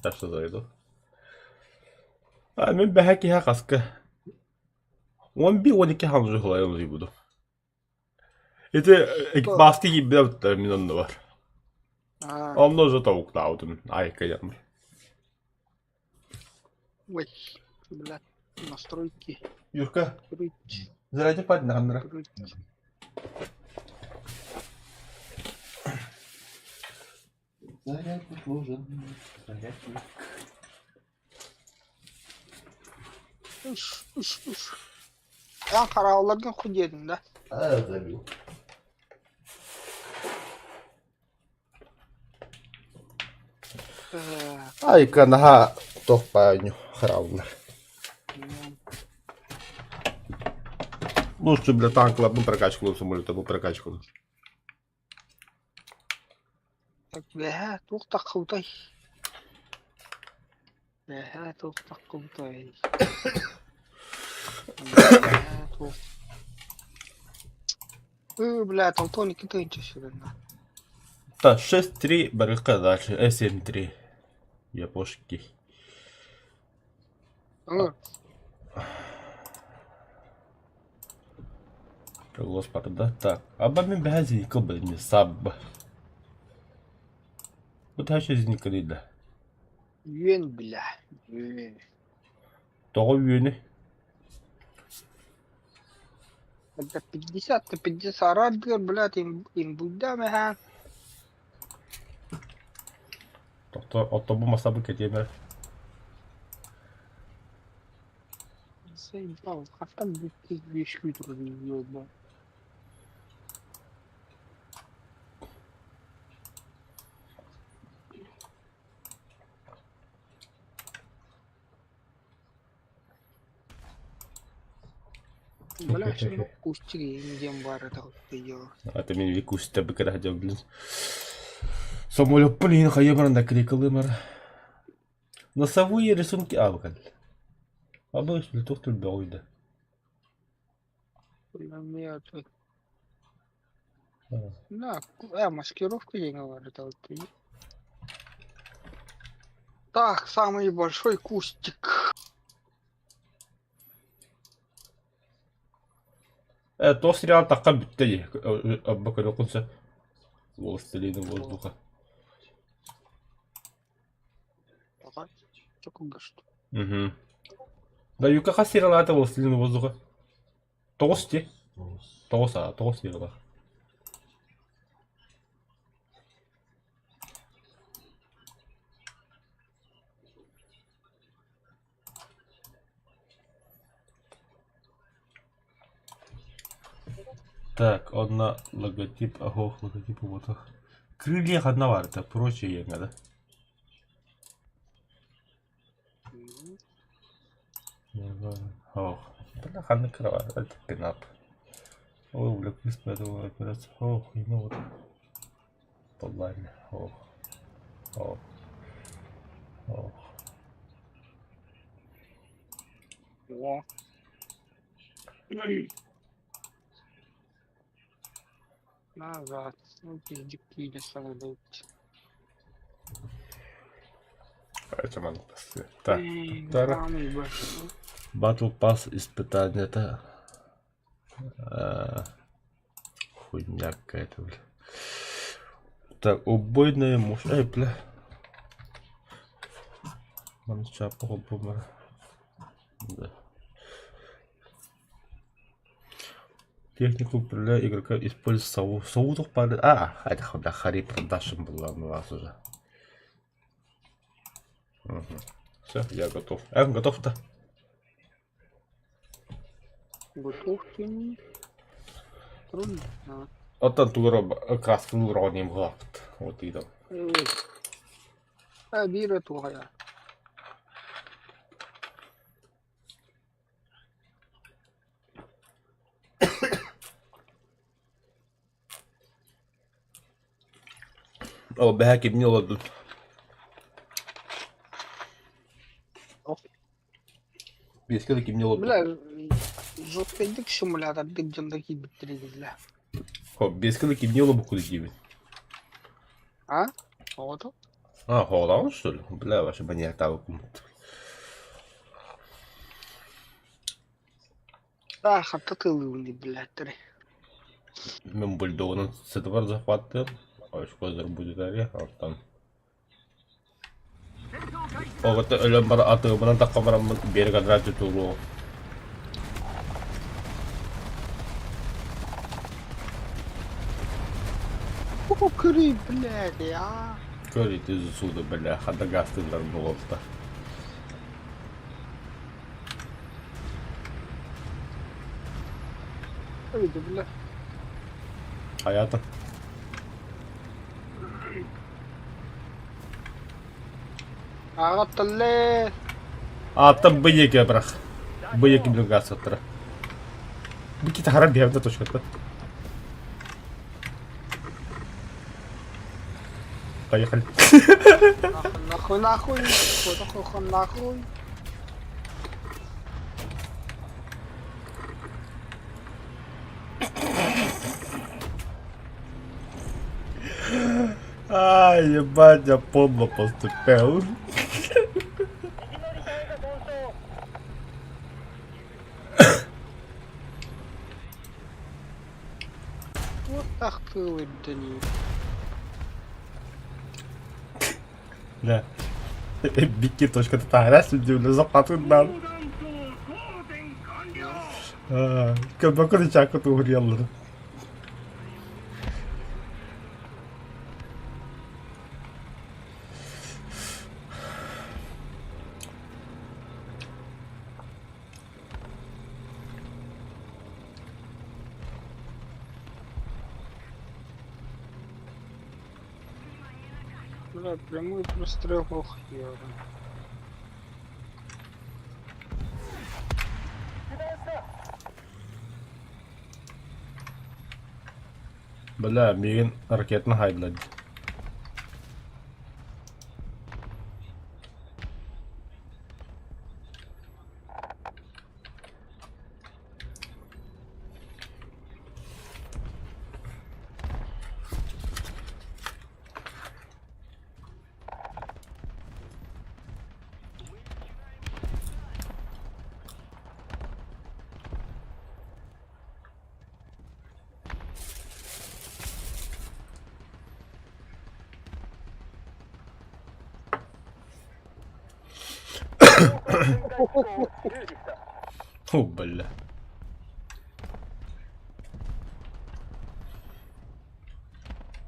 Так что зайду. А мин бэһэ киһи хаска 11-12 ханжы хылайан утуйбутум. Ити бааска киирбитэ мин оннубар. Онно уже тобуктаабытым айка диэн. Ой, блядь, настройки. Юрка, заряди падина ханнара. Зарядник нужен, зарядник. Үш, үш, үш. Эн хараалларгын ху диэтиҥ да? А, забил. Айка наһаа туох баайню харааллар. Лучше, бля, танкларбын прокачкалыыр самолеттарбын прокачкалыыр. Бэһээ туох таххыбытай? Бэһээ туох таххыбытай? Бэһээ туох Ыы, блядь, 62 тыһыынча сүгэннэ. Так, 6-3 барыхха дальше. 7-3. Япошки. Ы, Господи, так. Аба мин бэһэ зиникл блин, саб. Бу таһа зиникл да. Үөн, бля, үөн. Тоҕо үөнү? Это 50, 50 араардыгар, блядь, имбуйдаам эһээ. Тохто, отто бу масабы кэтиэм эрэ. Заебал, хантан бүттүс үөскүү турар буолла. Бля, что кустик диэн баар этэ Это мин викустя быкара блин. Самолет блин, хайа баран да кликалымар. Носовые рисунки а букал. Абы туох түрбөҕүйдэ. На, маскировка диэҥэ баар этэ Так, самый большой кустик. Туох сериал таххан бүттэ дии, абба көрүөххүн сөп. Властелины воздуха. Угу. Да юка хас сериалаата Властелины воздуха? Тоҕус дии. Тоҕус аа, тоҕус сериалаах. Так, онно логотип, ох, логотип буолбатах. Крылья ханна баарта, прочее да? Ох, бля, ханна кровать, это пинап. Ой, увлеклись по этому операции. Ох, ну вот. Ладно, ох, ох, ох. О. Назад. Ну, пиздик, киирэ саҥардыбыт. Это маннык Так, тара. Battle Pass испытание это хуйня какая-то, бля. Так, убойная мощь. Эй, бля. Да. Технику для игрока использует сову. Сову пары. А, это бля, Хари Продашн была у вас уже. Угу. Все, я готов. Готов-то. Готов ты? Трудно. Оттон тугура краскалыыр оҕонньор быһааппыт. Вот ыйдам. Биир туһайа. Ол бэһэ кимни олордун? Биэскэ да кимни олордун? Бля, жесткайдык симулятордык дьонно киирбиттэрэ биллэ. Хо, биэскэ да кимни олорбуккун диибин. А? Оҕото? А, хоолоон что ли? Бля, вообще баньяктаабыт. Да, хатта тылыыбын блядь. Мен бульдогунан сытыбар захваттыам, очко будет оттон Оҕото өлөн баран атыыбынан тахха бараммын биэри квадрат тутулуо. О, көрүй, блядь, я. Көр ити сууду бля, хата гастыыллар буолта. Ой, да, бля. Хайата. Аҕатталле. Ааттан бу диэки бырах. Бу диэки блин газ аттара. Бу кити хара биһэбитэ точката. Поехали. Нахуй, нахуй, нахуй, нахуй. Ай, ебать, я подло поступил. Вот так ты Данил. Да. Бикки точката таһара сүдүлэ запатынан. Көбөкөр чакы туһурияллар. Бля, прямой прострел охуенно. Бля, миигин ракетаны хайдылар. О, бля.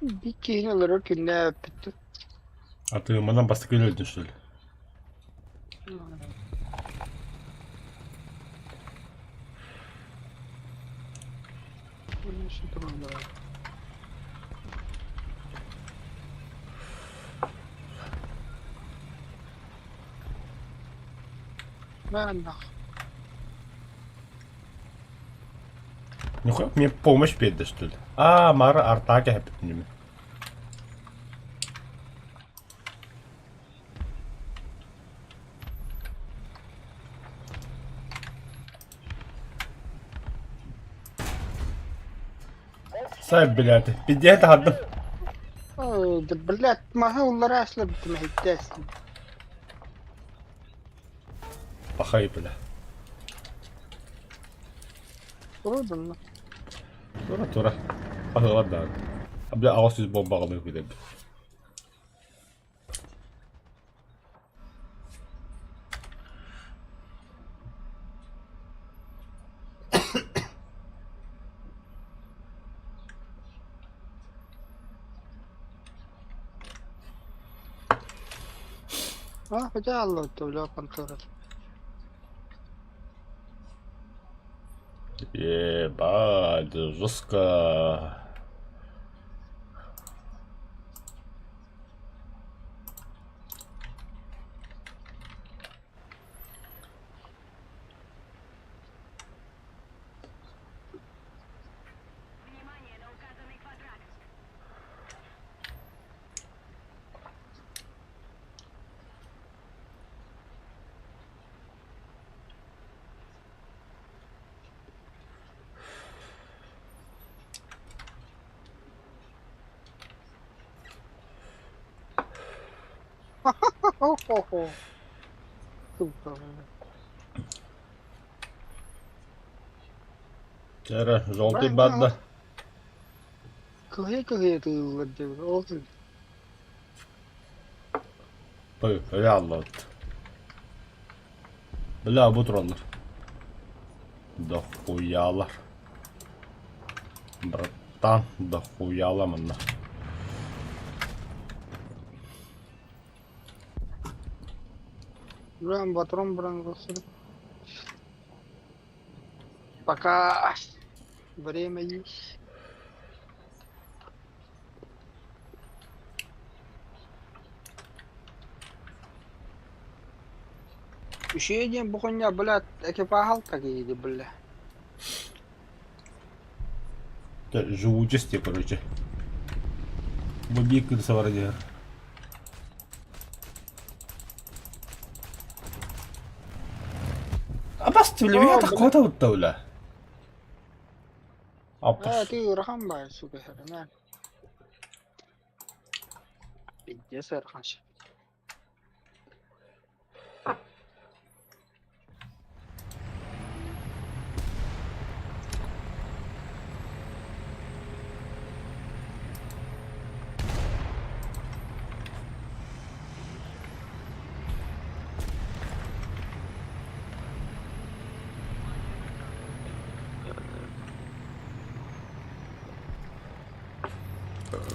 Бикини олорор күннэ бүттү. А ты манан бастакы өлдүн, что ли? Нихуя мне помощь передашь, что ли? А, Мара Артака хэппи. Сай, блядь, пиздец, хаддым. Ой, да блядь, маһы уллара аслабыт мэһэйдээсин. Пахай, бля. Турудунна. Тура, тура. Пахылар да. А, бля, аҕыс жүз бомбаҕалыы күүтэбит. А, хотя алла бля, контора. Ебать, жестко. Хо-хо-хо. Сука, бля. Чэ желтый баар да? Кыһыйа-кыһыйа тыыллар диэбит. Ол Ой, аллабыт. Бля, бу тураллар. Дохуялар. Братан, дохуяла манна. Бран, батрон, бран, господи. Пока время есть. Үчүгэй диэн бу хонньо, блядь, экипаһал такие, бля. Живучести, короче. Бу биир кырса бар диһэр. Абас О, түлүбү бля. такота бутта бля. Э, Аппас. ты ыарахан баай, сука, хрена. Пиздец ыарахан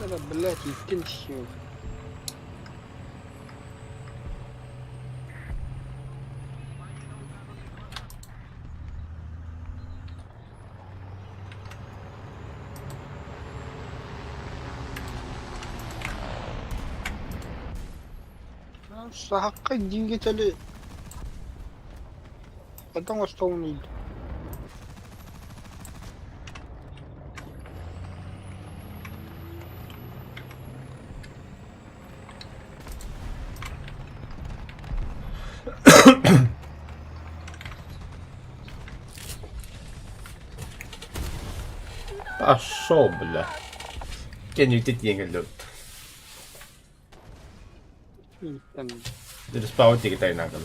Это, блядь, иккин сил. Сахакка дингетели Потом остоун Пошел, бля. Кенни тиэҥэллэр. Респаун тигитайнаакал.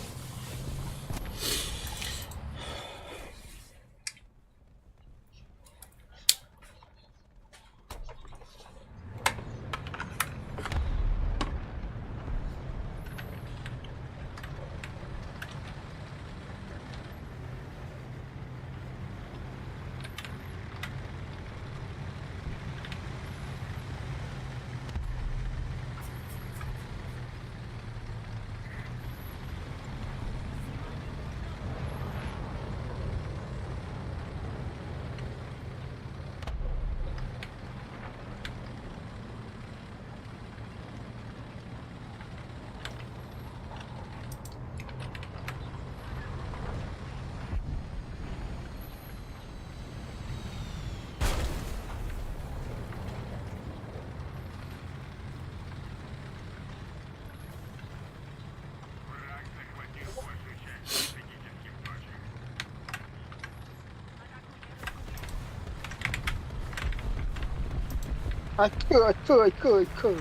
Айкы, айкы, айкы, айкы.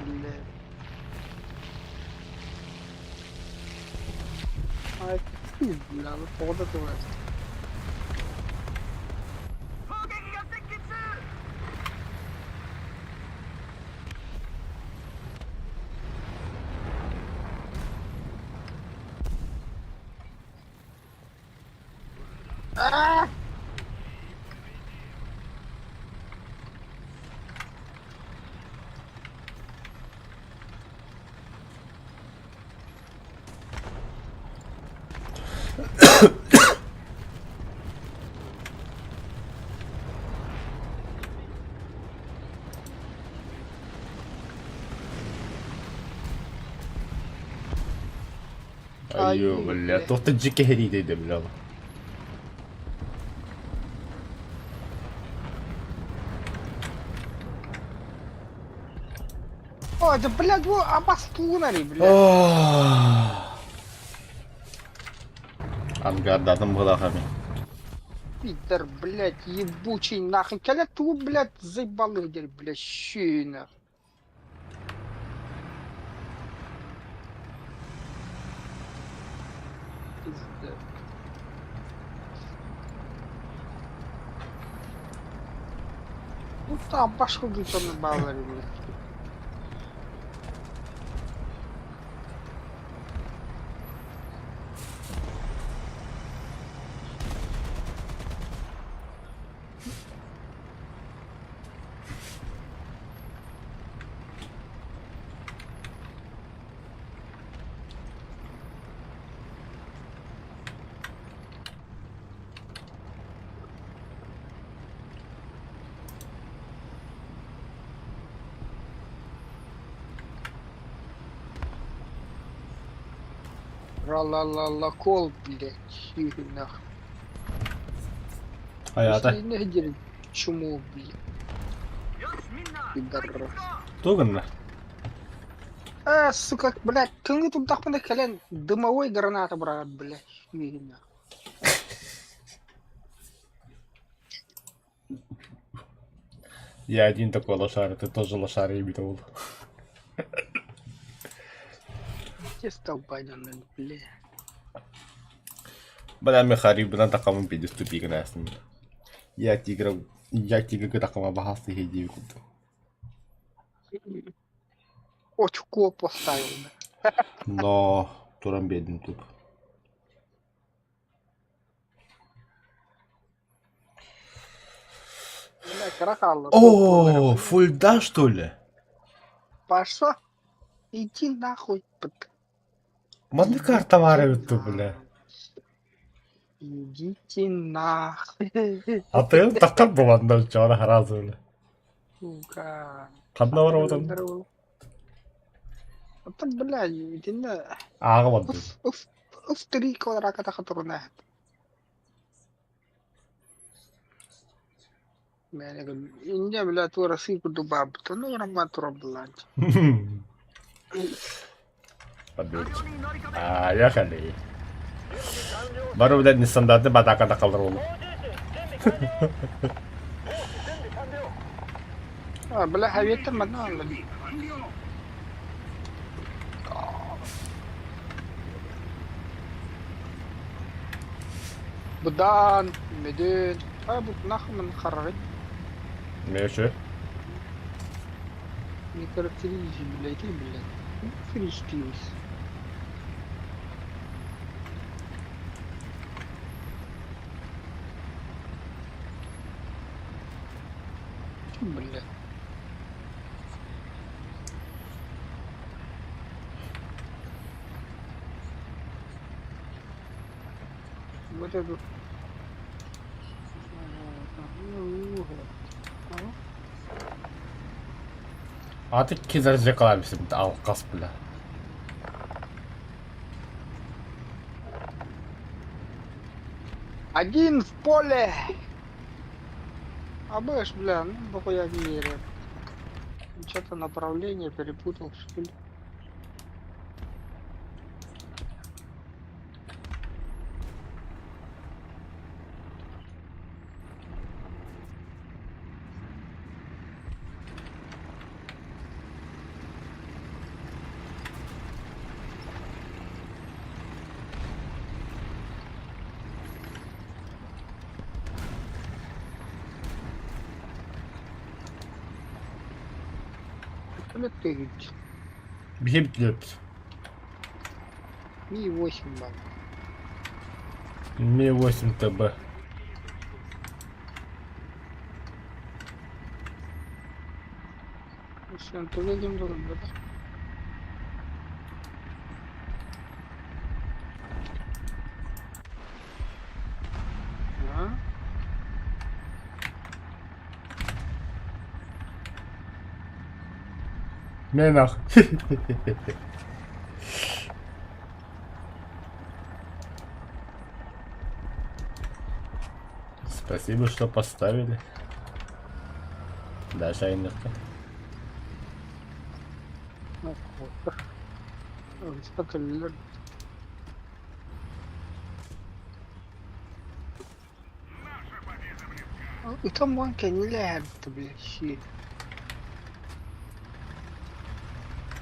Блядь. Айкы, бля, тоҕо да тылар. Аа! Айыы, бля, туох да дьикэһэриитэй да бля. О, это, блядь, бу абастуунari, блядь. Ангардатым быһалаах Пидор, блядь, ебучий, нахуй. Кэлэ тугу, блядь, заебал игорь, блядь, щи, нахуй. Пиздец. Ну там пошел на балларе, блядь. Ра-ла-ла-ла-кол, блядь, сири нахуй. Хайаата? Если чуму, блядь. Пидорас. Тугу гынна? А, сука, блядь, тыҥыы турдахпына кэлэн дымовой граната быраҕар, блядь, сири нахуй. Я один такой лошара, ты тоже лошара ебит ол. Те столбаняны, бля. Бля, Михари, бля, такому пиздец тупик нахуй. Я тигра, я тигр такому бахасты хеди курдук. Очко поставил, бля. Но туран бедный туп. Бля, каракалла. О, фульда что ли? Пошла. Иди нахуй. Маннык карта баар эбит дуу, бля. Идите нахуй. А ты такар буландар чора харазы, бля. Сука. Ханна бар отон? Это, бля, итиннэ Ааҕа бардым. уф, уф, уф три квадрата турна. Инде, бля, тура сыпу дубаб, то ну роман тура блядь. Подберите. А, ехали. Бары, блядь, нестандартный батака такалар ол. А, бля, хавета мана. Будан, меден. А, бут нахуй ман харарит. Меші. Не характеризуй, блядь, и, блядь. Фристилс. Бля. Вот эту. А ты кизар зекалабисим, алкас, бля. Один в поле! А бэш, бля, ну дохуя в мире. Что-то направление перепутал, что ли. Пистолет ты Биһи бүт. Ми-8 бан. Ми 8 ТБ. Если он туда один должен быть. А? Не нахуй. Спасибо, что поставили. Дальше айныкка. Ну, вот. Сколько Ытам кэннилэһэр блядь, щит.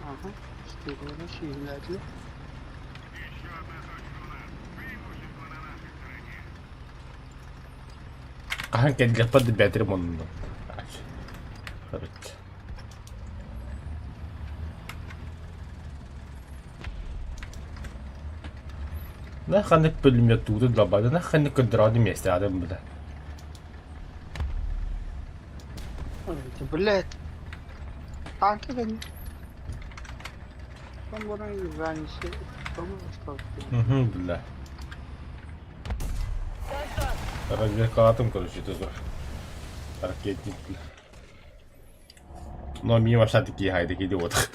Ага, сторону щит, Хаһан кэллэхпэр да бээтэрим оннунан. На ханнык пулеметтууру да на ханнык көрдөрөөдү миэстэҕэ бile. Блядь. Танки да не. Там занесли. Угу, бля. Развлекатым, короче, тоже. Ракетник, бля. Но мимо вообще такие гайды идиот.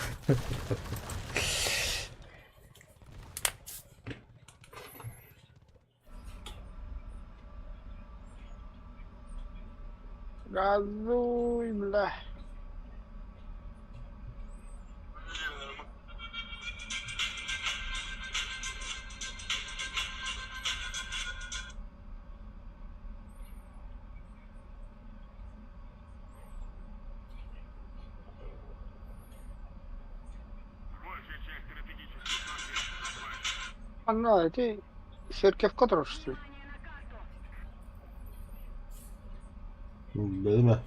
Газуй, бля. Анна, ити Серкевка турар. Bilmem.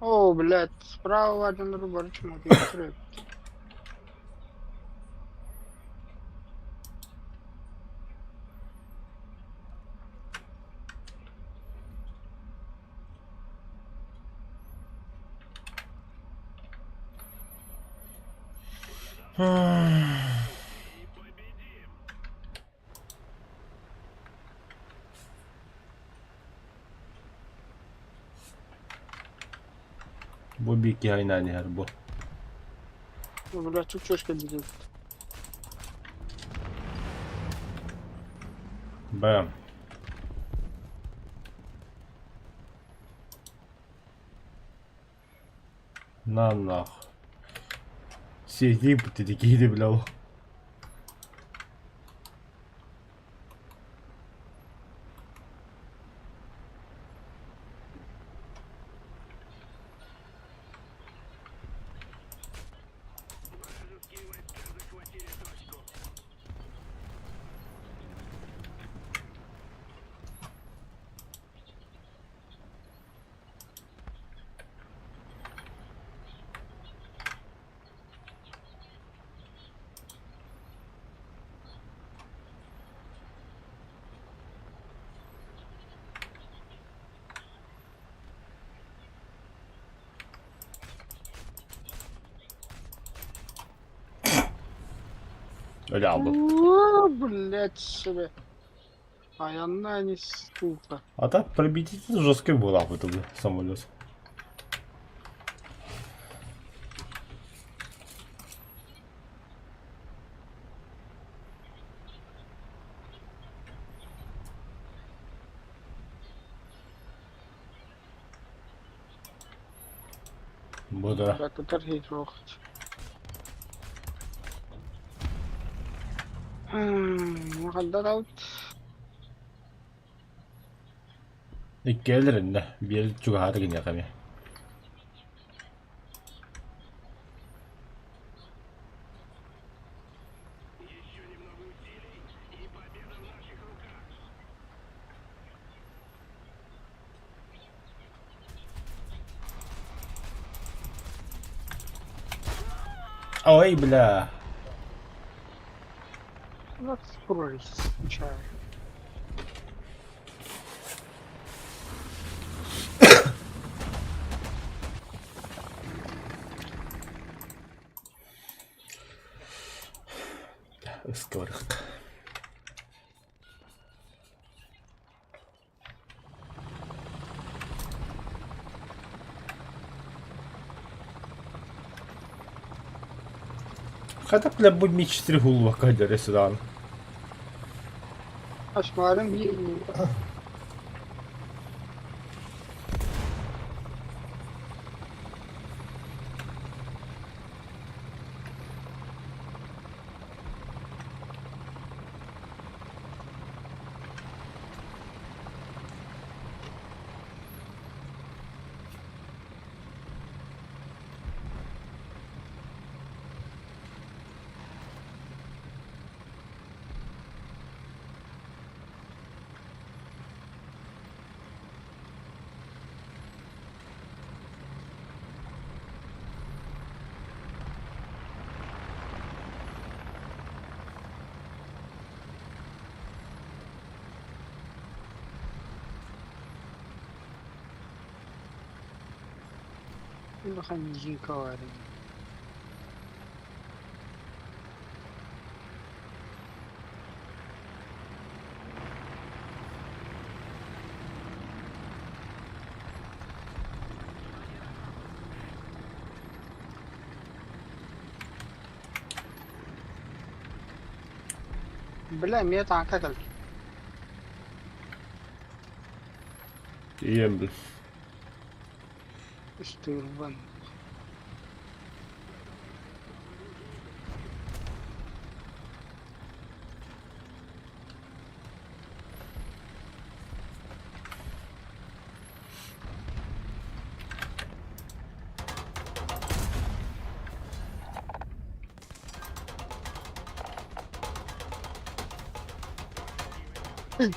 О, блядь, справа один рубарчик, смотри. Бу бики айнани бу. Ну, блядь, чуть-чуть будет. Бэм. На нах. Сиди, ты такие, бля. Öyle aldım. О, блядь, себе. А я на не сука. А так пробить жесткий был нахуй тогда самолет. Буду. Блядь, это торги трохать. Хаддараут. Иккиэлэриннэ биир чугаһаата киниэхэ эмиэ Ой, бля. Вот прорезь включаю. Скорых. Хата, бля, будь ми 4 гулва кадре сюда. Ашмарым bir. Улахан дьиикэ Бля, эмиэ тааҥка кэлбит. Ийэм бил. Штурман.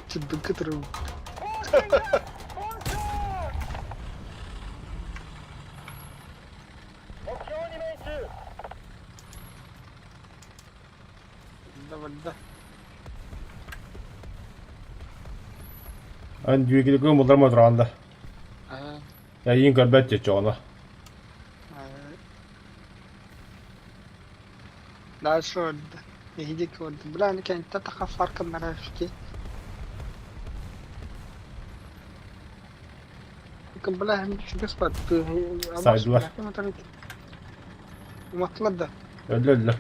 Чудо Давай, да. Эн дьүөгүлүгү муллар модураан да. Эйиин көрбөт диэччи оҕону. Дальше орда. Эһиги орда. Бля, кэнтэ таха фарканнар ки. Бля, чугас бар. Сайдылар. Уматтылар да. Өллө өллө.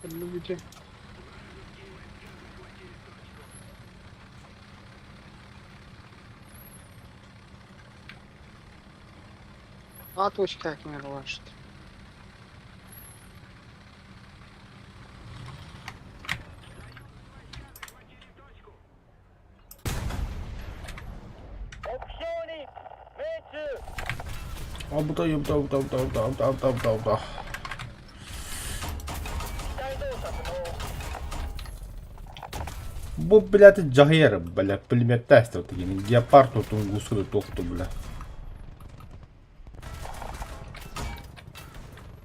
Өллүбүтэ. А точка как мировашт. Абыта ебта абыта абыта абыта абыта абыта абыта абыта. Бу, блядь, дьаһайар, бля, пулеметтаах стратегияны. Гепард тунгуска туохту, бля.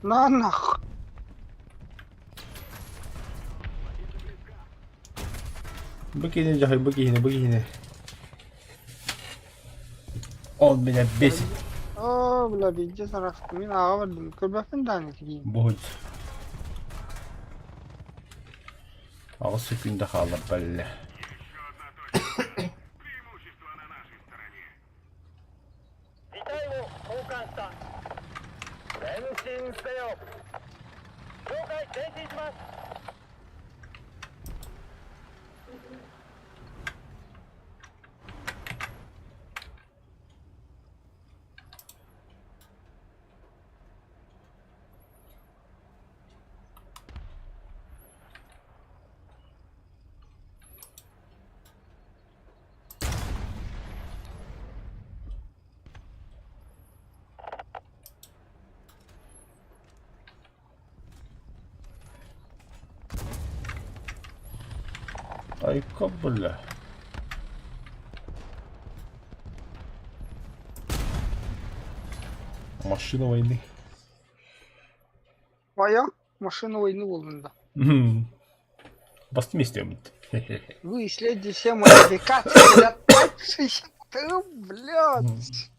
На нах. Бу киһини дьаһай, бу киһини, бу киһини. Он меня бесит. О, бля, везде сарахтым. Мин аҕа бардым. Көрбөппүн даҕаны тигиим. Буһут. Аҕыс секунда хаалар бэллэ. Айка, бля. Машина войны. Моя машина войны буоллун да. Бастым истиэммит. Вы исследуете все модификации, блядь, 63, блядь.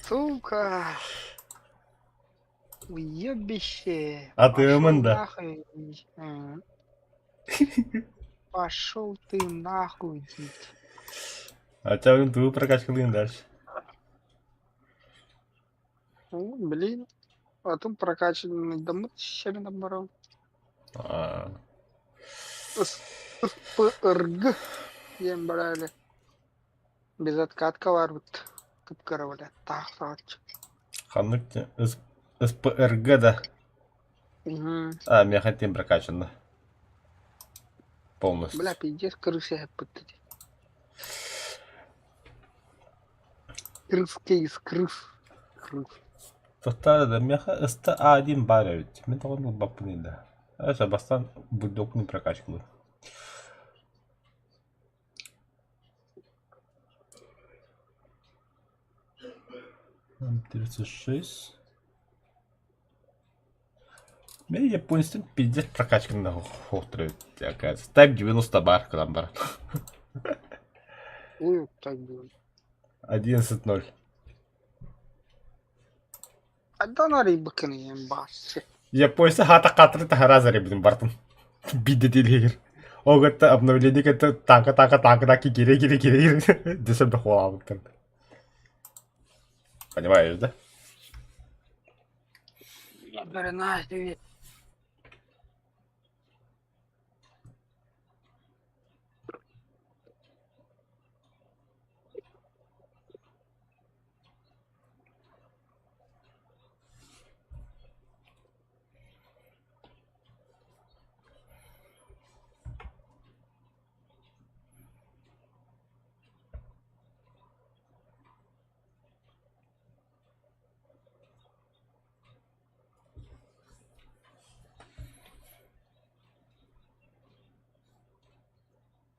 Сука. Уебище. А ты Пошел МН, да? нахуй. М. Пошел ты нахуй, дед. А тебя твою прокачкалыын дальше. Ну, блин. А тут прокачанный дом щами набрал. А, ПРГ. Ем брали. Без откатка варбут. Кыпкара, бля. Так, Ханнык СПРГ да. Угу. А, меня хотим прокачано. Полностью. Бля, пиздец, крыса пытать. Крыс кейс, крыс. Крыс. Тоттара да меха СТА1 баар эбит. Мин тоҕо ылбаппыный да. Эсэ бастаан бульдогпун прокачкалыы. М36. Мен японецтан пиздец прокачканы хотору оказывается. Type 90 бар кылан баран. Ой, так было. 11-0. Хайдан арыйбыккын баас. Японцы хата катры таһара заребин бартын. Бидде дилер. Оготта обновление кете танка танка танка таки кире кире кире кире десем де хуалабыттан. Понимаешь, да? Бэрэнаа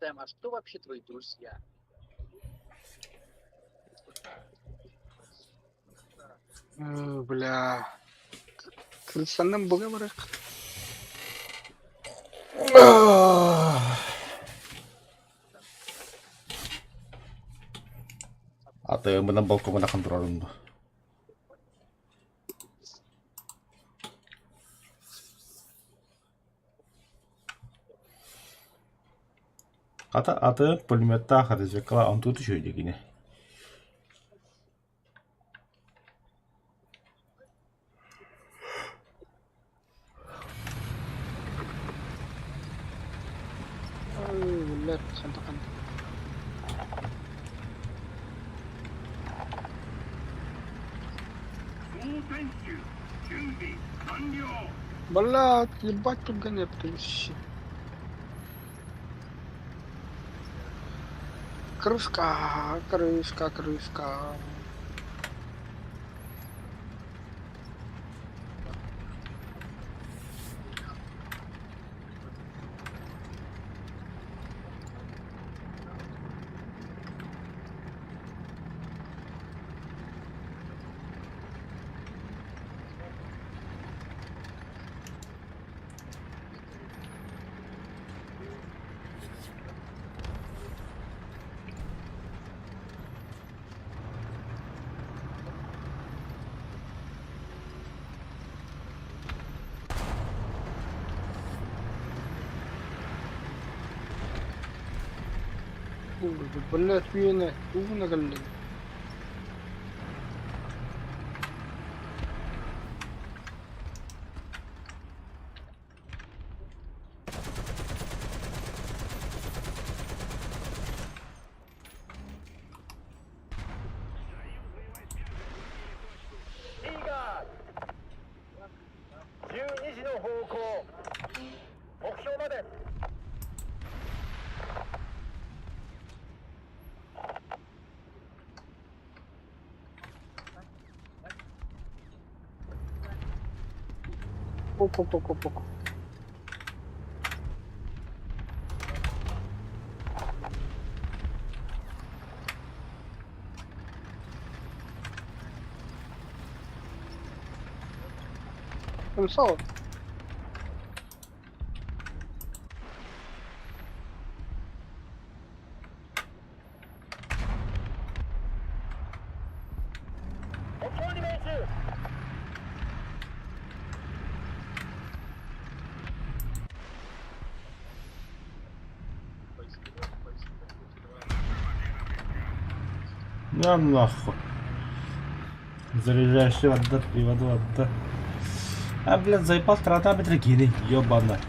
Сэм, а что вообще твои друзья? Бля. Кыргызстандан буга барык. Атыымынан балкоммун ахан турарым дуо? Хата аты пулеметтаах разведкалаах онтуу үчүгэй кини. Блядь, ханта ханта. Блядь, ебать тут гонят, Крышка, крышка, крышка. Блядь, үөнэ, ууна кэллиҥ? Оп-оп-оп-оп. Комсомол. На нахуй. Заряжаешь отда, приводу отда. А, блядь, заебал тротаметр гений, ёбана.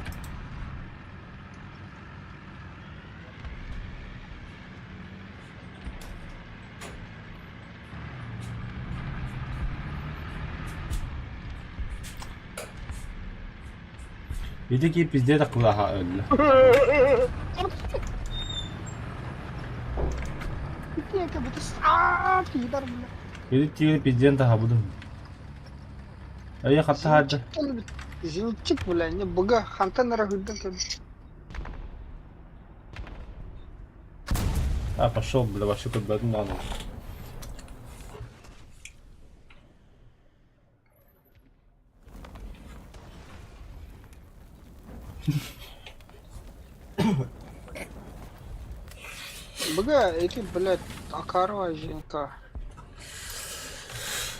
Ити киһи пиздец кылаһа өллө. Ити тигри пизден таһабыдым. Айа хатта хаада. Зенитчик, бля, не бга, хантан рахыдан А, пошел, бля, вообще куда на нахуй. Быга ити, блядь, Акарова Женька.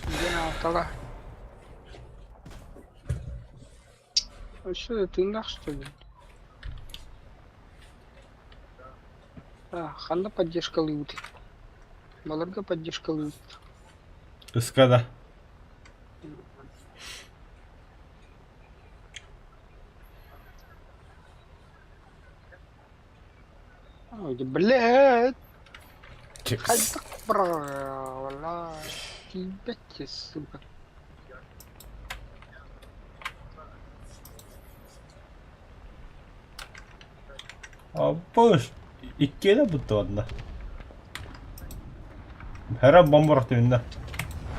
Диэн ааттала. Өссө да тыыннаах что ли? А, ханна поддержкалыыбыт? Баларга поддержкалыыбыт. Ыскада. Ой, блядь! Хайдах браҕала тиийбэт сука. Аппыш! Иккиэнэ буттуонна. Хара бомба түннэ.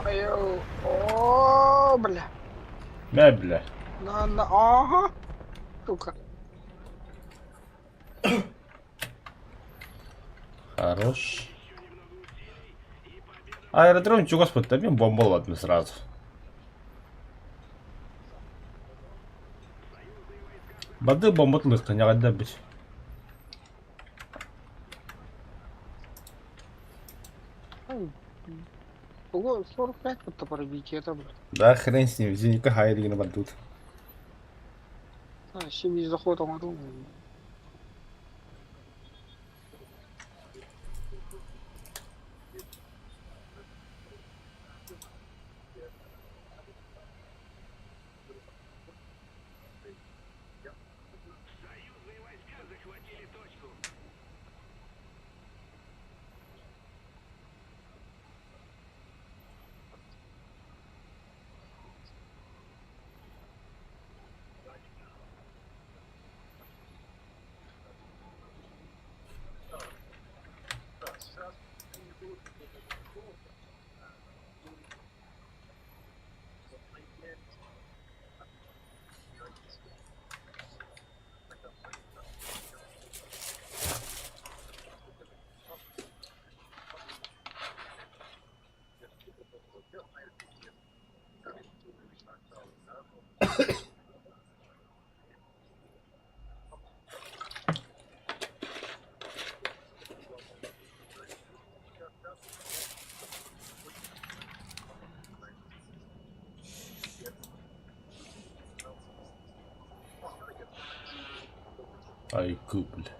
Айо, о, бля. Мэ бля. На, на, ага. Сука. Хорош. Аэродром чугас бытта, мен бомбаладым сразу. Бады бомбатлык, не бит. Ого, 45 вот пробитие это, блядь. Да хрен с ним, зеника хайригина бардут. А, 70 заход оҥоруу. Айку, бля.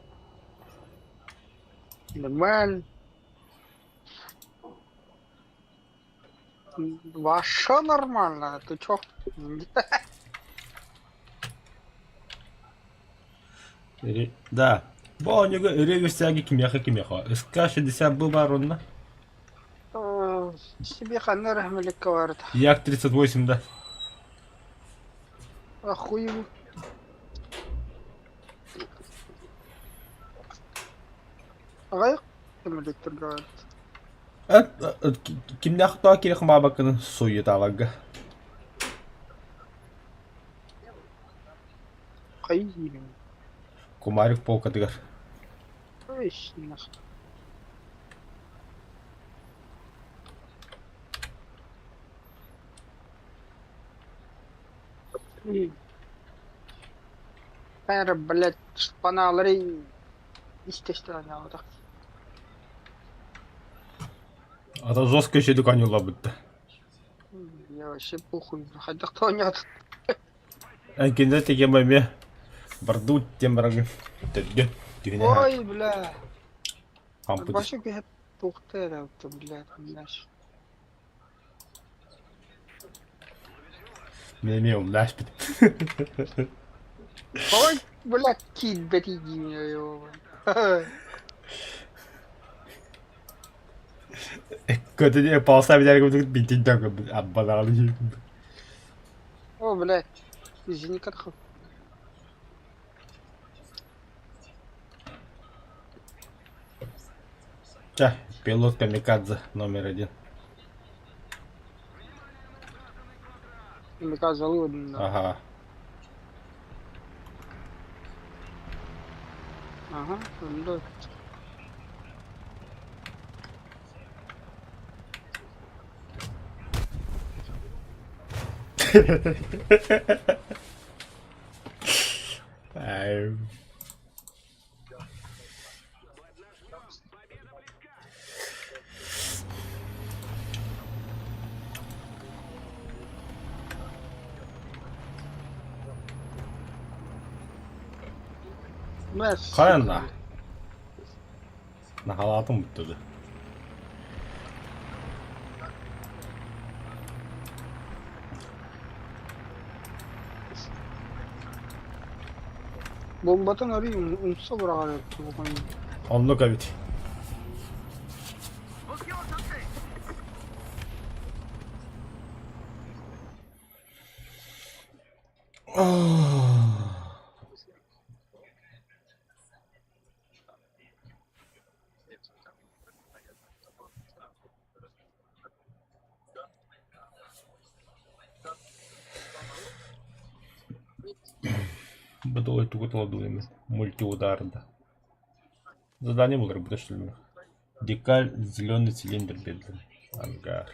Нормально. Вообще нормально, ты чё? Да. Бу оонньууга ырыа кимиэхэ кимиэхэ. СК-60 бу баар онно. Себе ханна рахмаликка барыта. Як-38 да. Охуел. Аҕай электр Кимнээх тоо кири хымаабаккын суйутаабагга. Хайыырын. Кумарик полкатыгар. Ой, нах. Эр, блядь, шпаналары истестен А то жестко еще дуканюла бытта. Я вообще похуй, хайдах тоонньоот. Эн кинилэр тиийэн эмиэ бардуу диэн баран төрдө түһүнэ Ой, бля. хаампыт Башы киһи туохта эрэ блядь, блядь. Мин эмиэ умнаашпыт. Ой, блядь, киирбэтий дии ё. Көтүнү полоса билэр битин төгө аббадаалы. О, блядь. Извини, как Ча, пилот камикадзе номер один. Камикадзе один, да. Ага. Ага, да. Ай. Бля, сука. Хайанна? Нахалаатым бүттү. Бомбатын арый умса быраҕар эбит. Оннук эбит. Быдылай тугу тылладыгыный мультиударда. Задание булар бу Декаль зеленый цилиндр биэрдим. Ангар.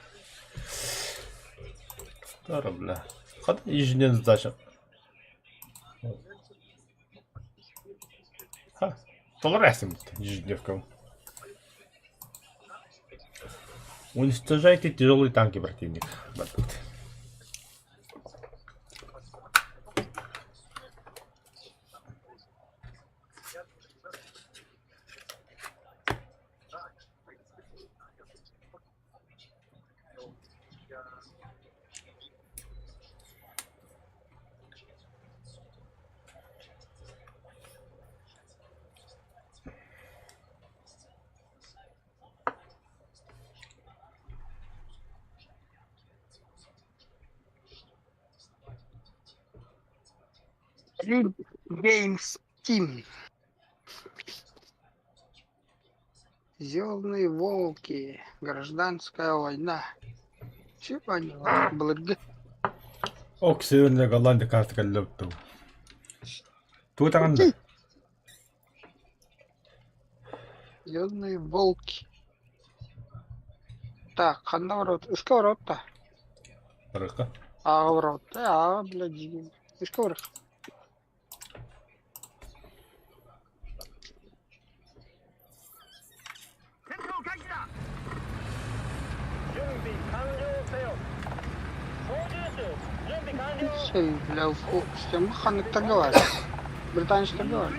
Тара бля. Хата ежедневная задача. Ха. Толору ежедневка. Уничтожайте тяжелые танки противника. Games Team. Зеленые волки. Гражданская война. Чего они былыргы? Ок, Северная Голландия карта кэллэбит Тугу таҥан да? Зеленые волки. Так, ханна ворот? Үскэ ворот да? Барыахха. Ааҕа ворот. Ааҕа, блядь, үскэ барыах. Бля, с ханнык торговали. Британцы торговали.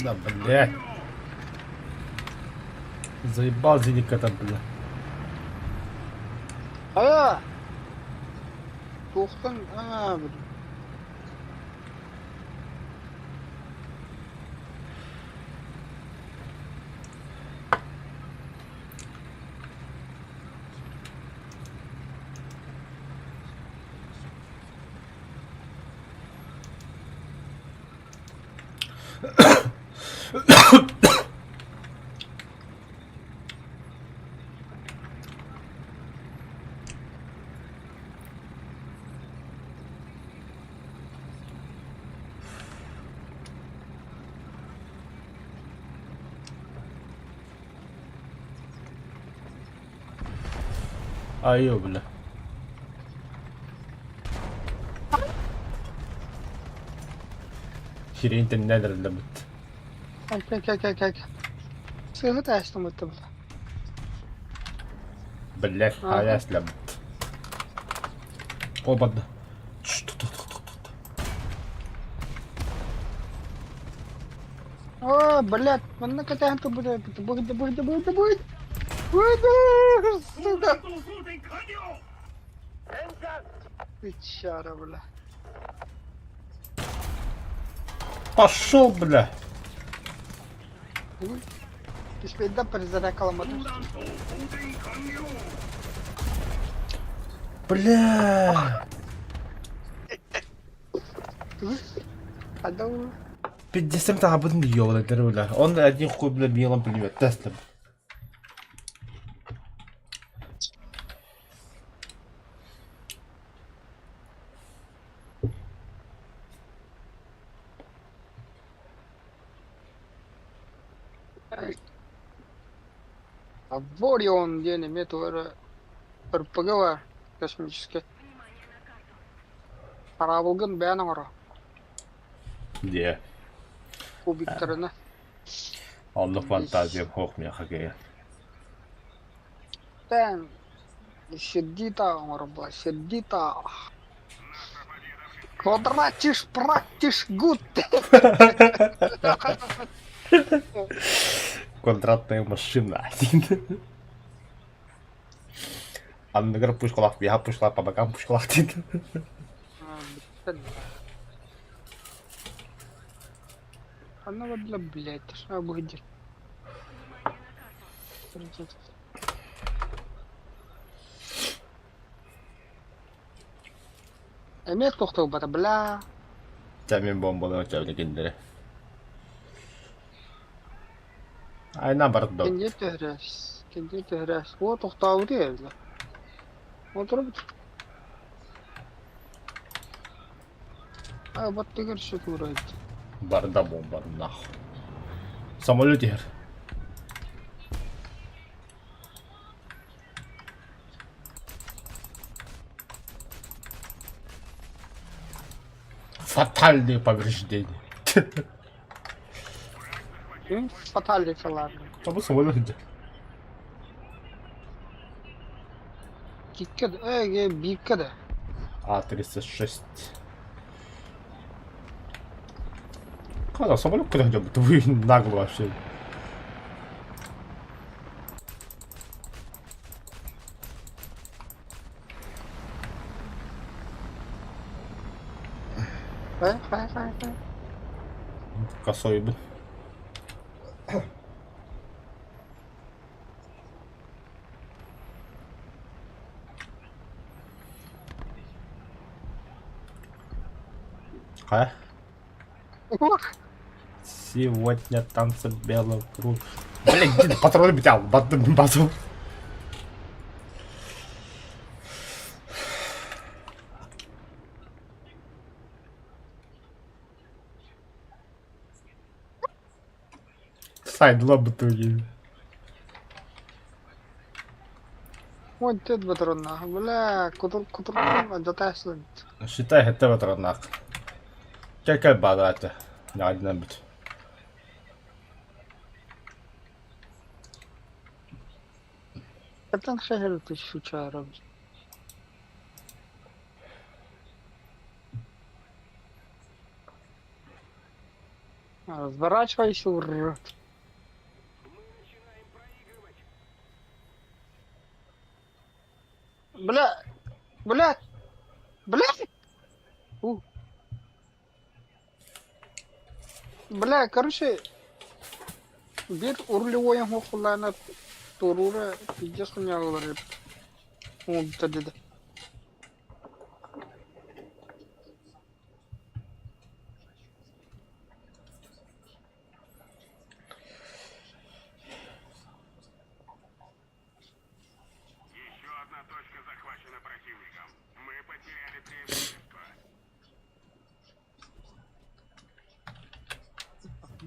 Да, блядь. Заебал зенитка это, бля. А! Туохтан, а, блин. Айыы, бля. Сирин тэннэ эрэллэммит. Кэ кэ кэ кэ кэ. Сыһы таастаммыт Блядь, Ага. хайаслэммит. О, бадда. О, блядь, манна кэтээн турбут быгды быгды быгды быгды. Быгды, сука. Пичара, бля. Пошел, бля. Түспэйдэ перезарядкаламмытым. Бля. Хадау. 50 таҕабытын ёбаный бля. Он один хуй, бля, мелом плюет. Теслом. Аворион диэн эмиэ тугу эрэ РПГ баар космическай. Хараабылгын бэйэн оҥоро Где? кубиктарына. Оннук фантазия суох миэхэ киһи. Тэн сердито оҥоро буолар сердито. Квадратиш, практиш, гуд. Квадратная машина. Анныгар пушкалаах, биһа пушкалаах, пабакам пушкалаах диэн. Она бля, блядь, что будет? Эмиэ тохтолбата, бля. Чэ мин бомбалыам чэбини кинилэри. Айна барда. Кэнниэ түһэрээс, кэнниэ түһэрээс. Уо тохтообут эбит. Отырбут. А баттыгар шутурайт. Барда бомба нах. Самолет иһэр. Фатальные повреждения. Фатальный салат. Табы самолет иде. Кикке э бикке да. А-36. Когда самолет куда идет? Вы нагло вообще. Хай хай хай хай. Косой бы. Хайа? Сегодня танцы белый круг. Блин, где патроны битал, баттым базу. Сайдла бутылки. Уон түөрт ботуруоннаах, бля, кутур кутурбутум алдьата сылдьыбыт. Считай, хэттэ патроннаах. Кэ-кэ бадаата. Наадынан бүт. Капитан Хегель тысяча Разворачивайся, урод. Бля, бля, бля. У. Бля, короче, биир рулевой оҥоһуллаана туоруура пиздец хуйнялар эбит. Уҥуттар диде.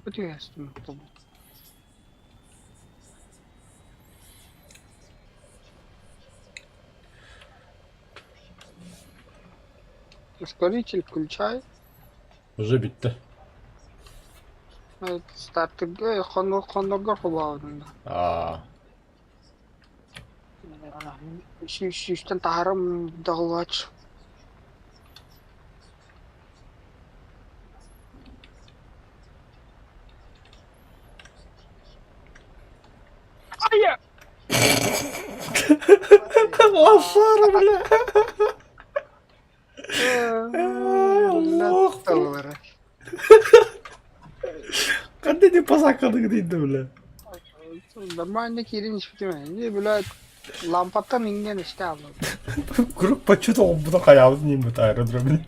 Бу түһэстим Ускоритель включай. Уже бүттэ. Стартыга хонорго холоодун. Аа. Сүүстэн таһарым доҕуллаач. Лошара, бля! Лох! Ханна не посакалык дейді, бля. Нормально киирин испитим. Не, бля, лампаттан иҥнэн истэ аллым. Куруук почему-то онбута хайаабыт ньиммит аэродромун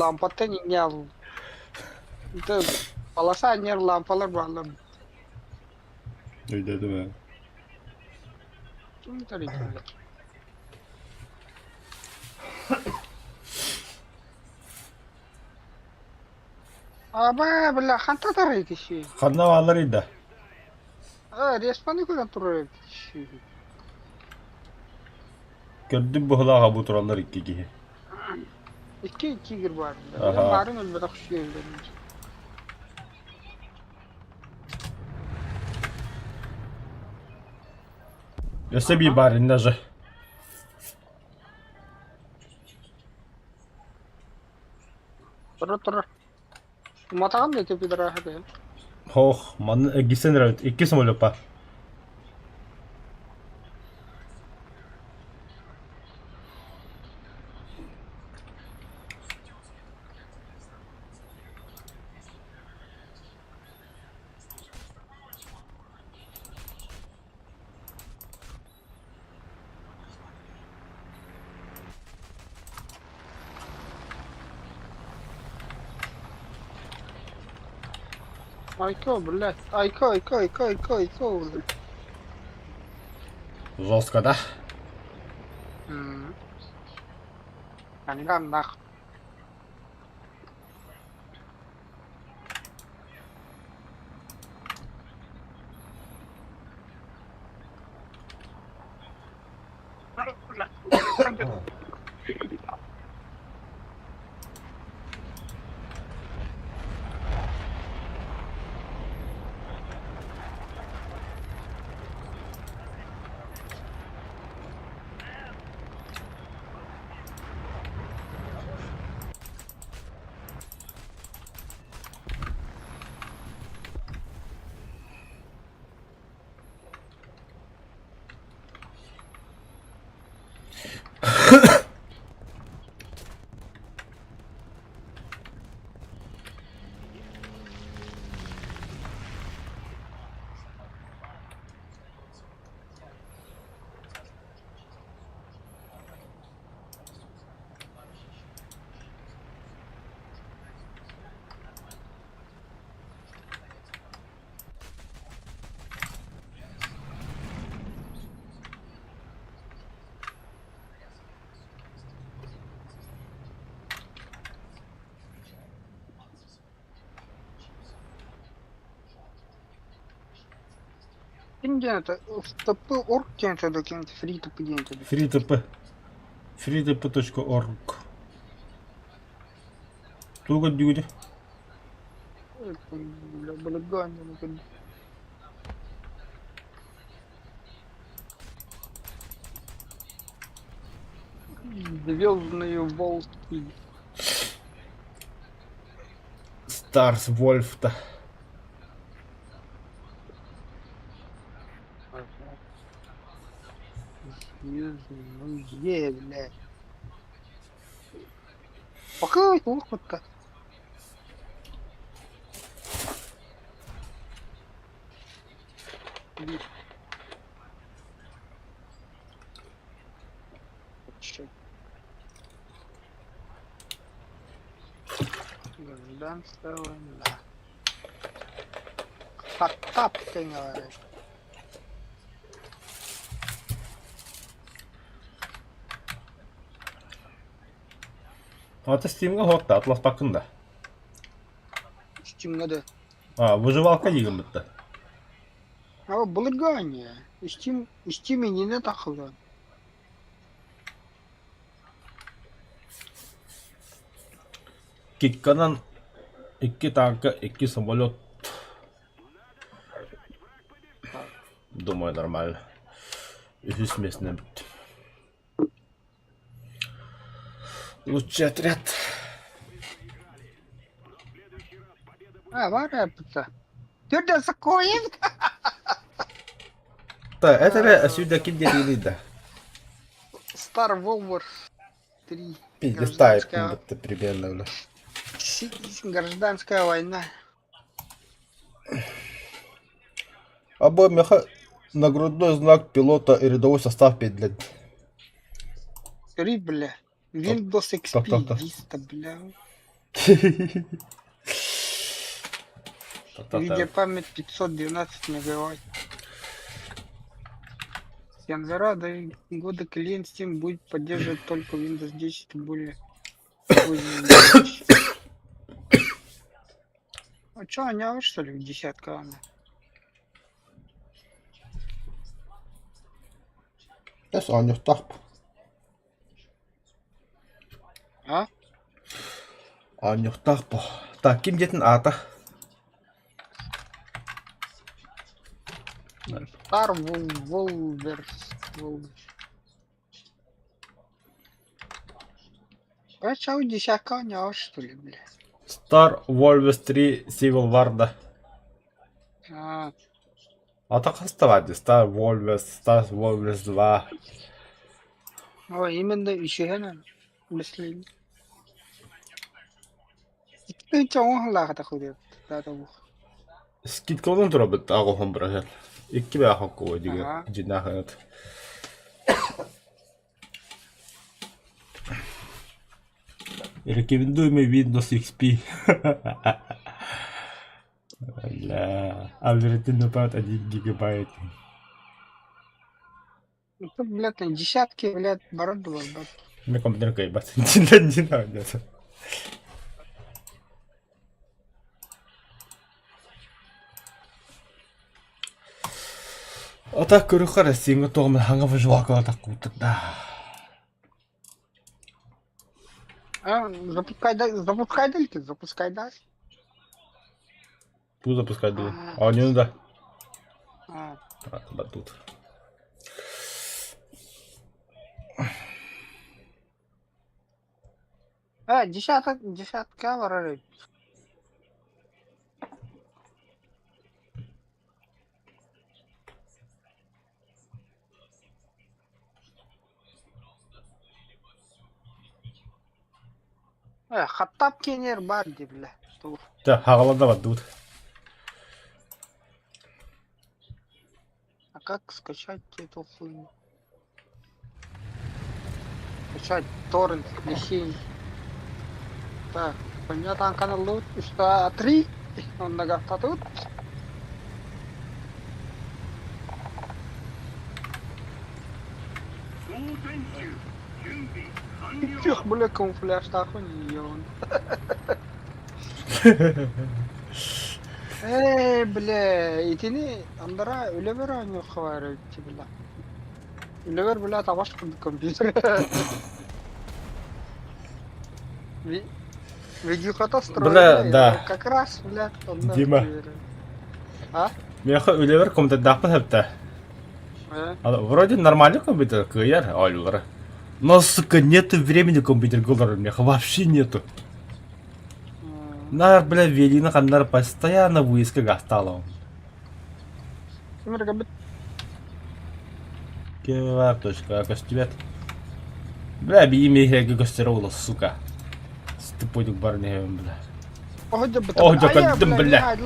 Лампаттан иҥнэ аллым. Полоса анньар лампалар бааллар. Өйдөөтүм ээ. Ким тарыйдылар? Аба, бля, ханта тарыйды ши. Ханна бааллар да? А, респаны көрөн турар ши. Көрдүм быһылааҕа бу тураллар икки киһи. Икки тигр бар. Аха. Барын өлбөтөх ши. Өссө биир баар иннэ же. Турар турар. Уматаҕын да ити пидораһы бэйэм. Ох, манна эргисэн эрэбит. Икки самолеппа. Айко, блядь. Айко, айко, айко, айко, айко, блядь. Жестко, да? М. Анган нах. Ким диэн это? ФТП.орг диэн это ким Free ТП диэн это. FreeTP. freetp.org. Туга дюгүдэ? Бля, Звездные волки. Старс Вольфта. Звездные, блядь. Пока вот-то. Гражданская война. Хаттап тэҥэ Ата Steam'га хотта, атласпаккын да. Steam'ҥа да. А, выживалка диигин бытта. А былыргы Steam, Steam иннинэ тахыллан. Кикканан икки танка, икки самолет. Думаю, нормально. Үһүс миэстэнэн бүттүм. Лучший отряд. А, баар эппитэ. Төрдө сокоин. Да, это же сюда ким диэтигиний да? Star Wars 3. Пиздец, Гражданская, примерно, бля. Гражданская война. Обои нагрудной знак пилота и рядовой состав пять, блядь. Три, бля. Windows Так, XP так, так. Vista, бля. Так, так, так. Видеопамять 512 мегабайт. С января до года клиент Steam будет поддерживать только Windows 10 и более поздние версии. А чё, они что ли, десятка она? Эс оонньуохтаах. А? Оонньуохтаах бо. Так, ким диэтин аата? Star Wolvers. Wolvers. А чё, десятка не что ли, бля? Star Wolves 3 Civil War да. А, А то хаста баар дии Star Wolves, Star Wolves 2. ой, именно үсүһэ Мысли. Икки оҥоһулаах тахыдыат Скидкалан турабыт аҕыһын быраһыан. Икки бээх оккуо дигэр Ага. дьинаахынат. Рекомендуемый Windows XP. Бля, оперативный память 1 гигабайт. Ну, тут, блядь, на десятки, блядь, баран было, блядь. Мне компьютер кайбат. Не надо. А так көрүөххэ Россияҥҥа туох эмэ хаҥа выживалкалар таккубуттар А, запускай, да, запускай дальше, запускай дальше. Буду запускать буду. А, не надо. А, А, тут. а десяток, десятка барар. Э, Хаттап кенер бар дии, бля. Туох. Да, хаҕалан бардыбыт. А как скачать эту хуйню? Скачать торрент, лихень. Так, понятно, канал лут, что три, он тут. Тих, бля, камуфляж нахуй не ел. Эй, бля, итини андара үлэбэр оонньуохха баар эбит бля. Үлэбэр, бля, табаш курдук компьютер. Видюхата Бля, строили, да. как раз, бля, онно Дима. киирэр. А? Миэхэ үлэбэр компьютердаахпын сөптө. Э? Вроде нормальный компьютер, кыайар, ооллара. Но, сука, нету времени компьютерга олорор миэхэ, вообще нету. М. Наар, бля, велины ханнар постоянно выездка гастаалаҕым. Тимир кэбит. Кевар точка көстүбэт. Бля, биим иһэргэ көстөрө буолла, сука. Тупойдук баран иһэбин, бля. Оһо дьэ Оһо дьэ көрдүм, бля.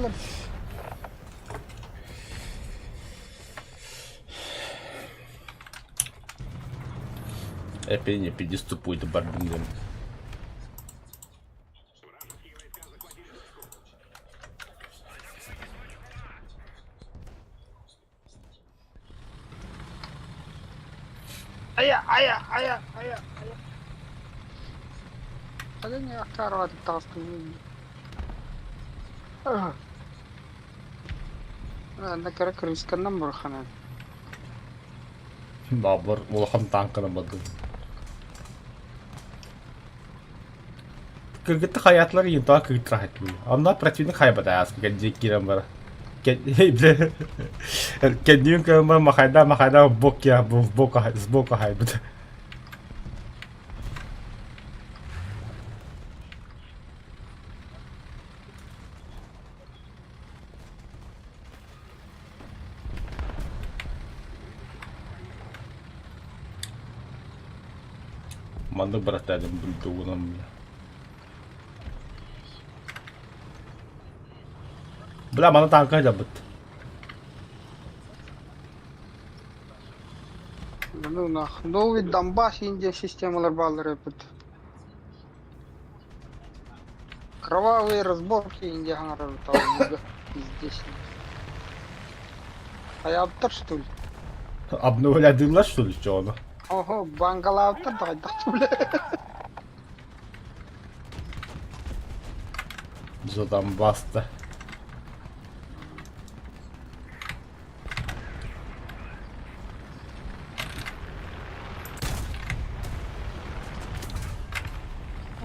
Эппине пиздец тупой бардым диэн. Айа, айа, айа, айа, айа. Ханан аккараатык таҕыстым. Анда кыра крысканнан бурханан. Баабыр улахан тааҥканан бардым. Кыргытты хайаатылар иин тоҕо кыргыттар хайтылыы. Онно противник хайбата ааска дьиэ киирэн бара. Кэнниин көрөн баран махайдаа махайдаа бок я сбоку сбоку хайбыт. Маннык бырастаадым бульдогунан Бля, маны тааҥка дьабыт. Ну нах. Новый Донбасс Индия системалар бааллар эбит. Кровавые разборки Индия хаҥарар Пиздец. Хайаабыттар что ли? Обновлядылар что ли чону? Ого, бангалаабыттар да хайдах бля. За Донбасс-то.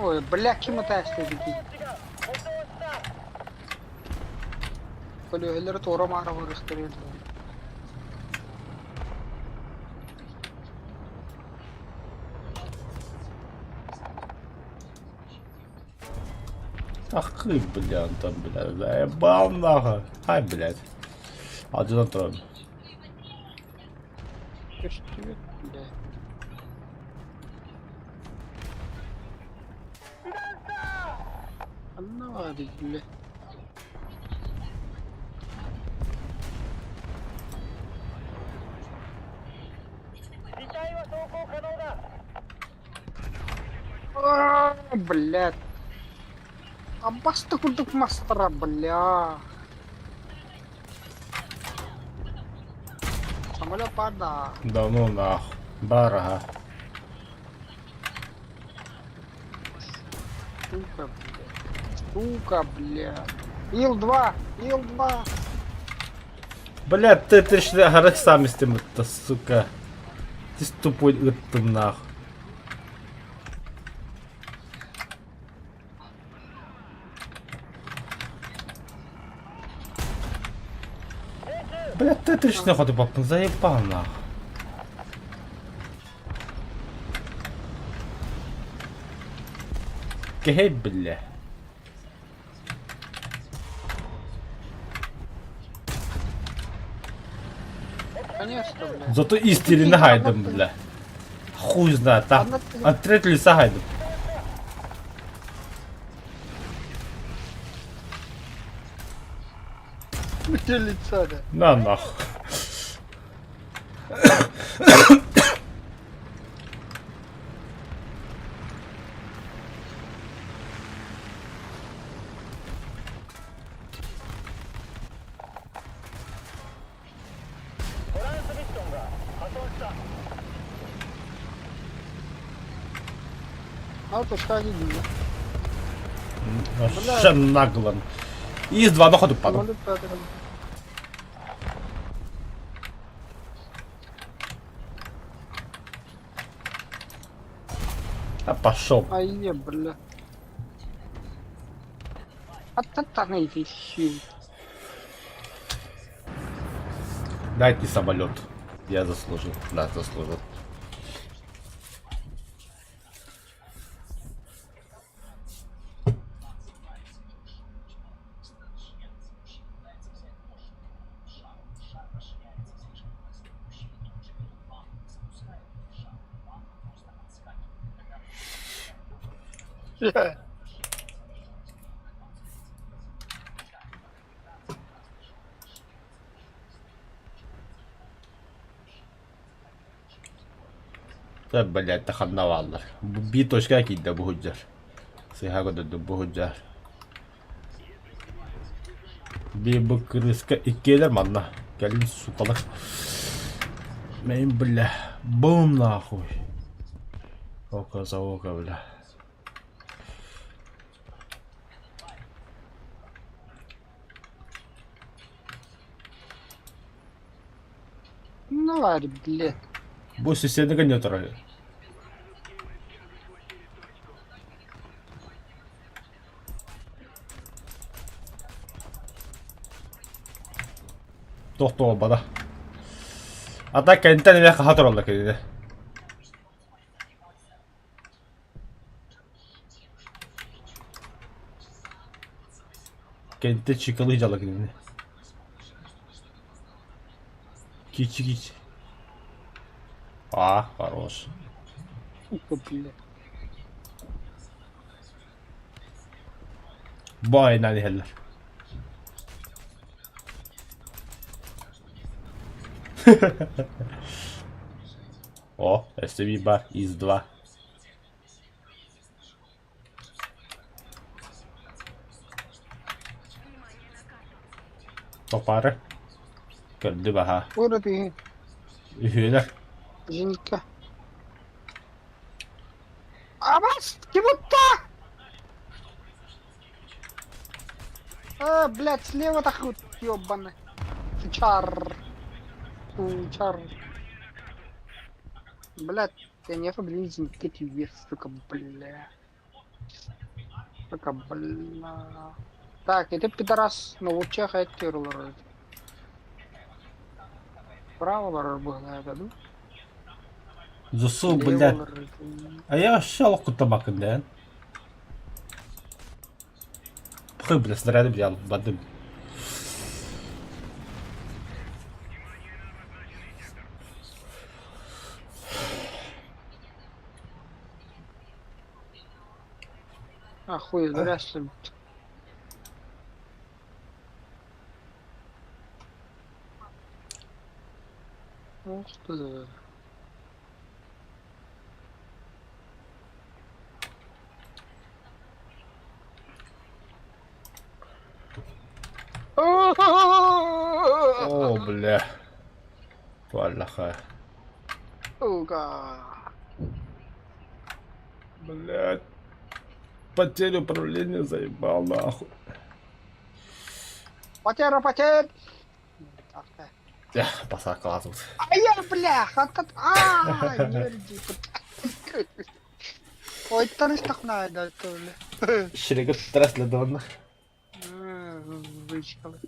Ой, бля, ким ытаастыы дии. Көлүөһэлэри туора-маара барыахтара Таххый, бля, Антон, бля, заебал нахуй. Ай, блядь. Алдьатан турабын. Көстүбэт, бля. Ханна баарый, бля? А, блядь. Аббаста курдук мастара, бля. Самолет пада. Да ну нахуй. Бараха. Сука, блядь. Сука, бля. Ил-2! Ил-2! Блядь, ты ты аһара сам истим ытта, сука. Ты тупой ыттым нахуй. Блядь, ты тричный ходу баппын, заебал нахуй. Кэһэй, бля. Конечно, бля. Зато истерини хайдым, бля. Хуй знает, а. От треть леса хайдым. Где лица, да? На нахуй. А то что они Вообще нагло. Из два на ходу падал. Самолет падал. А пошел. Ай, не, бля. А та еще. Дайте самолет. Я заслужил. Да, заслужил. Да, блядь, таханнаваллар. Биир точка киирдэ бу сылдьар. Сыһа көрдөрдүм бу сылдьар. Биир бу кырыска иккиэлэр манна. Кэлин сукалар. Мин, бля, бум нахуй. Ока за око, бля. Ну ладно, бля. Бу сессияны не турар. Тохтоо бада. А так кэнтэн эмиэ хаха тураллар кинини. Кэнтэ чикалыы дьала кинини. Кичи кич. А, хорош. Сука, бля. Бу айынан иһэллэр. О, STV бар из 2. Топары. Көрдү баха. Куора тиһи. Үһүөлэр. Зенитка. Абас! Ким-то! А, блядь, слева так вот, ёбаный. Сучар. Сучар. Блядь, я не блин, зенитки вверх, сука, бля. Сука, бля. Так, это пидорас на лучах эти Право было, да? Засу, блядь. А я вообще лохку табак, да? Пхы, бля, снаряды, бля, бардым. Ахуй, здрасте. Ух ты. О, бля. Туаллаха. Сука. Блядь. Потерю управления заебал нахуй. Потеря, потерь. Эх, посакала тут. А я, бля, хатат. А, нерди. Ой, тарыстахна, да, то ли. Шерегет трасли донна. Вычкали.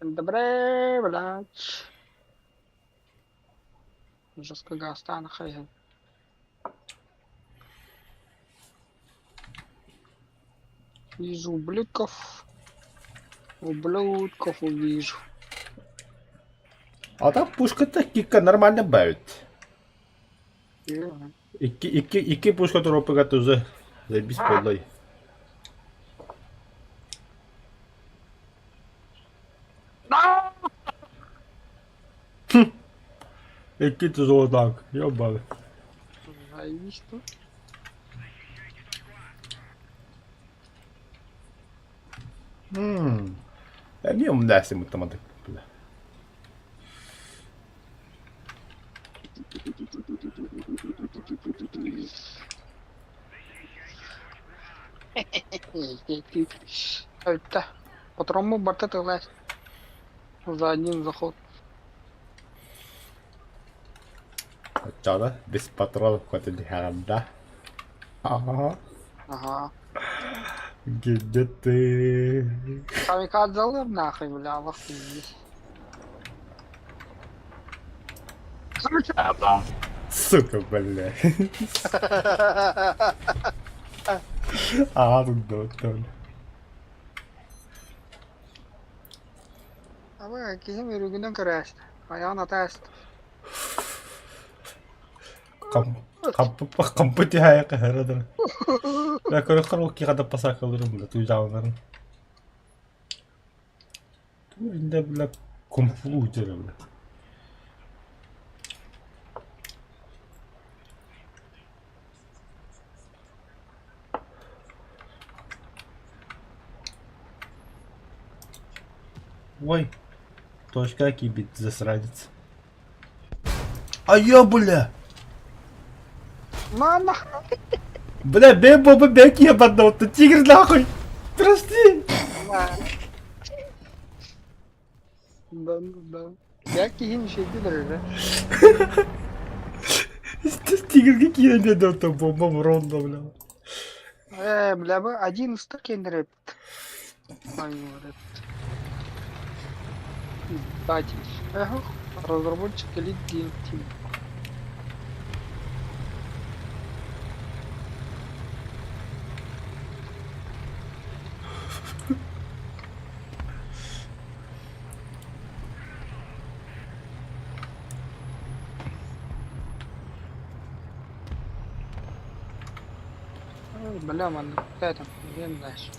Добре, блядь. Жестко гастан хайген. Вижу ублюдков. Ублюдков увижу. А там пушка-то кика нормально бавит. Икки, икки, икки пушка туруоппугар уже заебись буоллай. Икки тяжелый танк, ебаный. Заебись тут. Ммм. Эмиэ умнээсим муттамадык. Бля. Это. Патрому барта тылась. За один заход. Оччоҕо без патронов хотун иһэҕин да? Аха. Ага. Где ты? Камикадзе нахуй, бля, охуеть. Сука, бля. Аа, тут да. Абы киһим өрүгүнэн көрөөстө. Айаҕын атааста. Кампы тиһайа кыһарыдыр. Бля, көрөххөр ол киһи пасакалырым, бля, туйдааларын. Инде, бля, кунг-фу дире, бля. Ой, точка кибит, засранец. А я, бля! Мама! Бля, бей, боба, бег, ебаный, ты тигр нахуй! Прости! Да, да. Я киһим шейдилер эрэ. Тигрге киирэн биэрдэ бомба ронда, бля. Э, бля, бы один кендер Издатель. Эх, разработчик Elite Game Team. Ой, бля, man, там, дальше.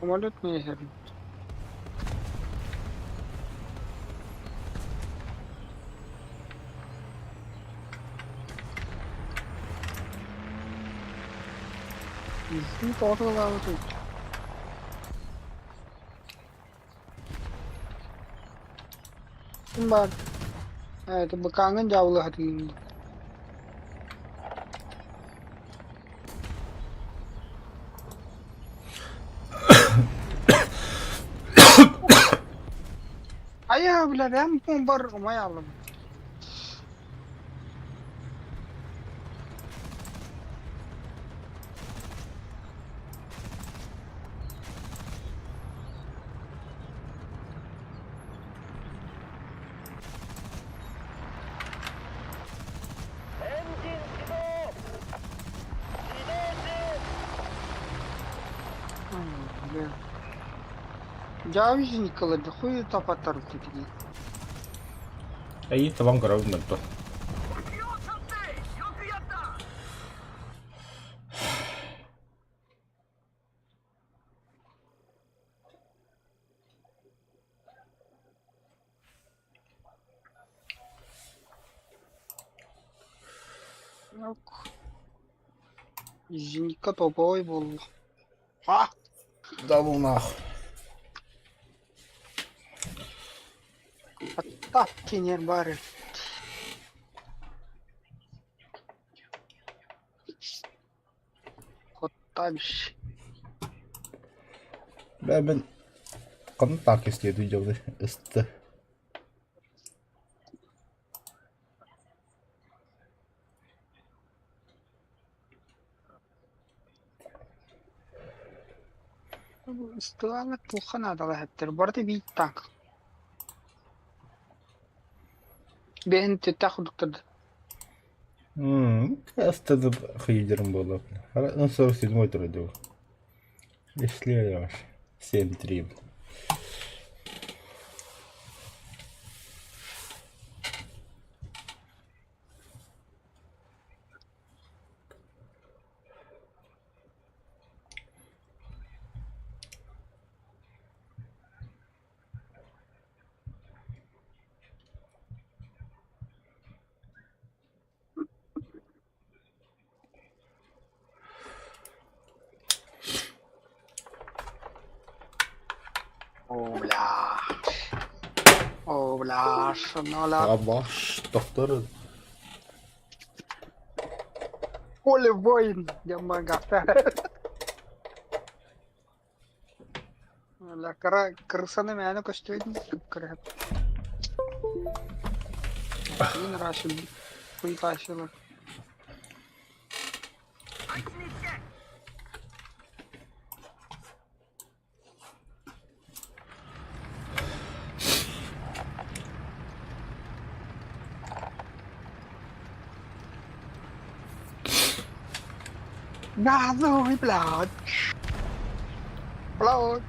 Самолет не иһэр. Тоҕо тыллаабытый? Ким баар? Ээ, это быкааҥҥын дьаабылыһатыгын дии. Айа, бля, бэм бар умай алым. Бля. Дьаабы Николай, да хуй тапаттар тигии. Эйи табан көрөбүн мөлтөх. Зенитка топовой буолла. Ха! Да ну нахуй. Аттап кинер бары. Хоттабиш. Бля, мен ханна так исследую дьону ысты. Ыстылаана туохха наадалаах эбиттэр, барыта биир танк. Бэйэн тэттээх курдуктар да. Ыстыды хыйдырым буолуо. Ну, 47 турар Если 7-3. О, бля. О, бля, шанола. Абаш, доктор. Поле воин, я магата. Бля, кыра крысаны мээнэ көстүбэт кыра. Мин рашил, хуй тащила. Газовый блядь. Блядь,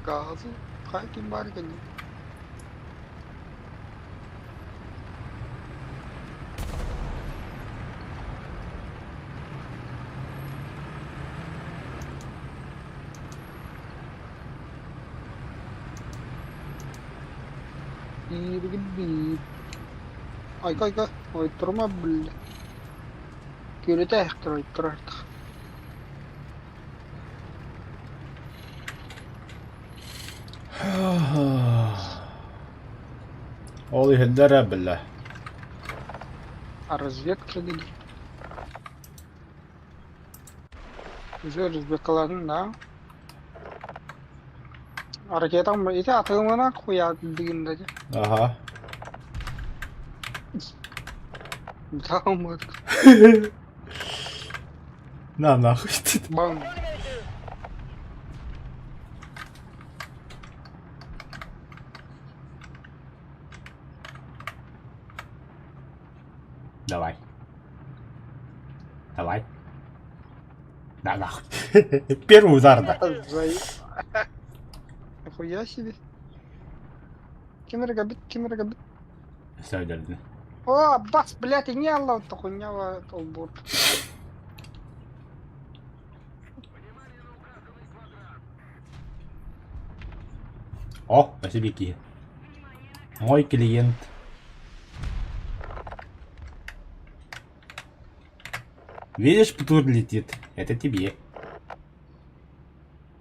газу. Хайкин баргани. Биир. Айка айка ойтурума бля. Күрүтэ эхтэр ойтурар. Ол иһиллэр биллэ. А разведка дии. Уже разведкаларын да. Ракетам ити атыылана хуя дыгын да. Ага. Да, вот. На нахуй ты. Бам. Давай. Давай. На нахуй. Первый удар, да. Нихуя себе. Ким эрэ кэлбит, ким эрэ кэлбит. Сөйдөрдүн. О, бас, блядь, не алла хуйня толбур. О, спасибо, киһи. Мой клиент. Видишь, птур летит. Это тебе.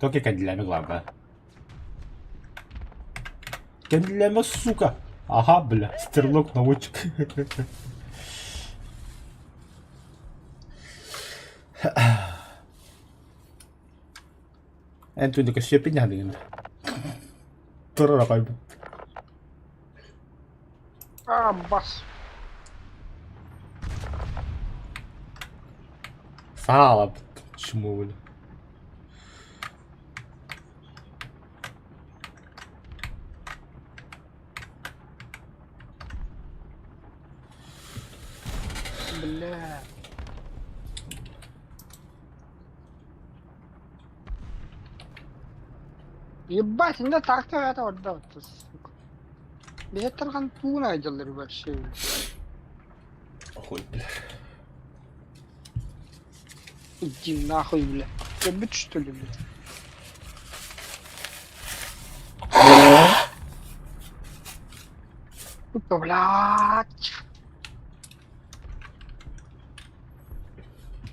Только кэннилээмэ главное. Кэннилээмэ, сука! Ага, бля, стрелок наводчик. Эн түнде көссүөппүн дьаһалыгын. Турар акай. А, бас. Саала чмо бля. Бля. Ебать, инде так-то это отдал, сука. Биһиттэргэн тугун айдаллар вообще. Охуй, бля. Иди нахуй, бля. Ты бит что ли, бля? Сука, блядь.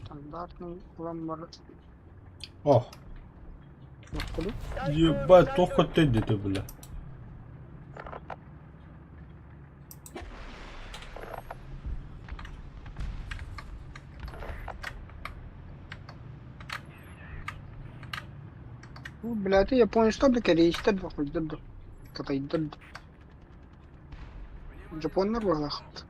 Стандартный ламбар. О, ебать, только ты где-то, бля. Бля, ты японец, бля, корейстар, бля, кытайдар. Дьоппуоннар быһыылаахпыт.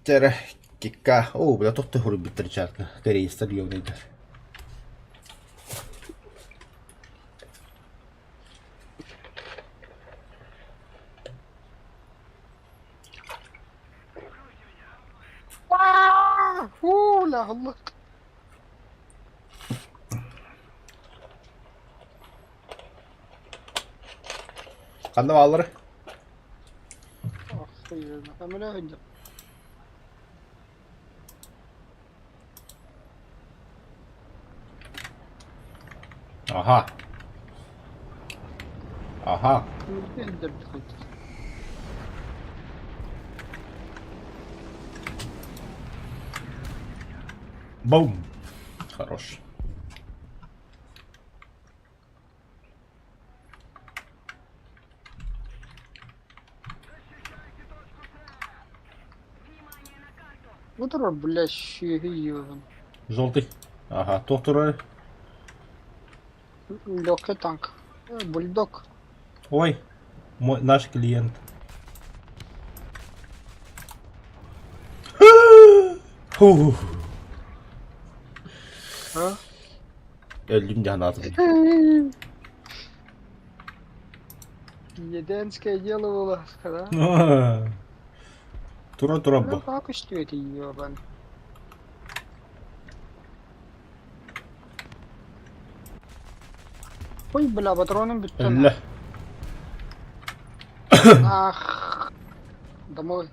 Дьэ кикка, оо, бля, туох да суруйбуттар чаарка, корейстар ёбнайдар. Уу, лаһыллык. Ханна бааллары? Охуенно. Өмүрэ сылдьар. Аха. Аха. Сылдьар Бум. Хорош. Бу турар, бля, сүөһү иэҕин. Желтый. Ага, туох турар? Легкий танк. Бульдог. Ой, мой, наш клиент. Фух. А? Өллүм дии санаатым. Еденское дело было, да? Тура-тура Ну бу. как что это ебан? Ой, бля, патроном бүттүн. Өллө. Ах. Домой.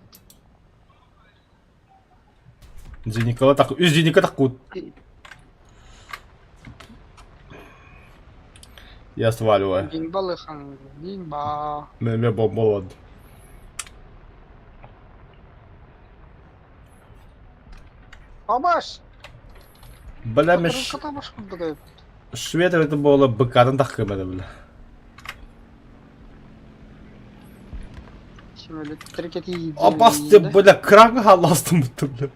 Зеникала так, үс зеника таккут. Я сваливаю. Дин балыхан, дин ба. Мэ бомболод. Абаш! Бля, меш... Швед это было быкатын тахкымады, бля. Абас деп, бля, кранга халастым бутты, бля.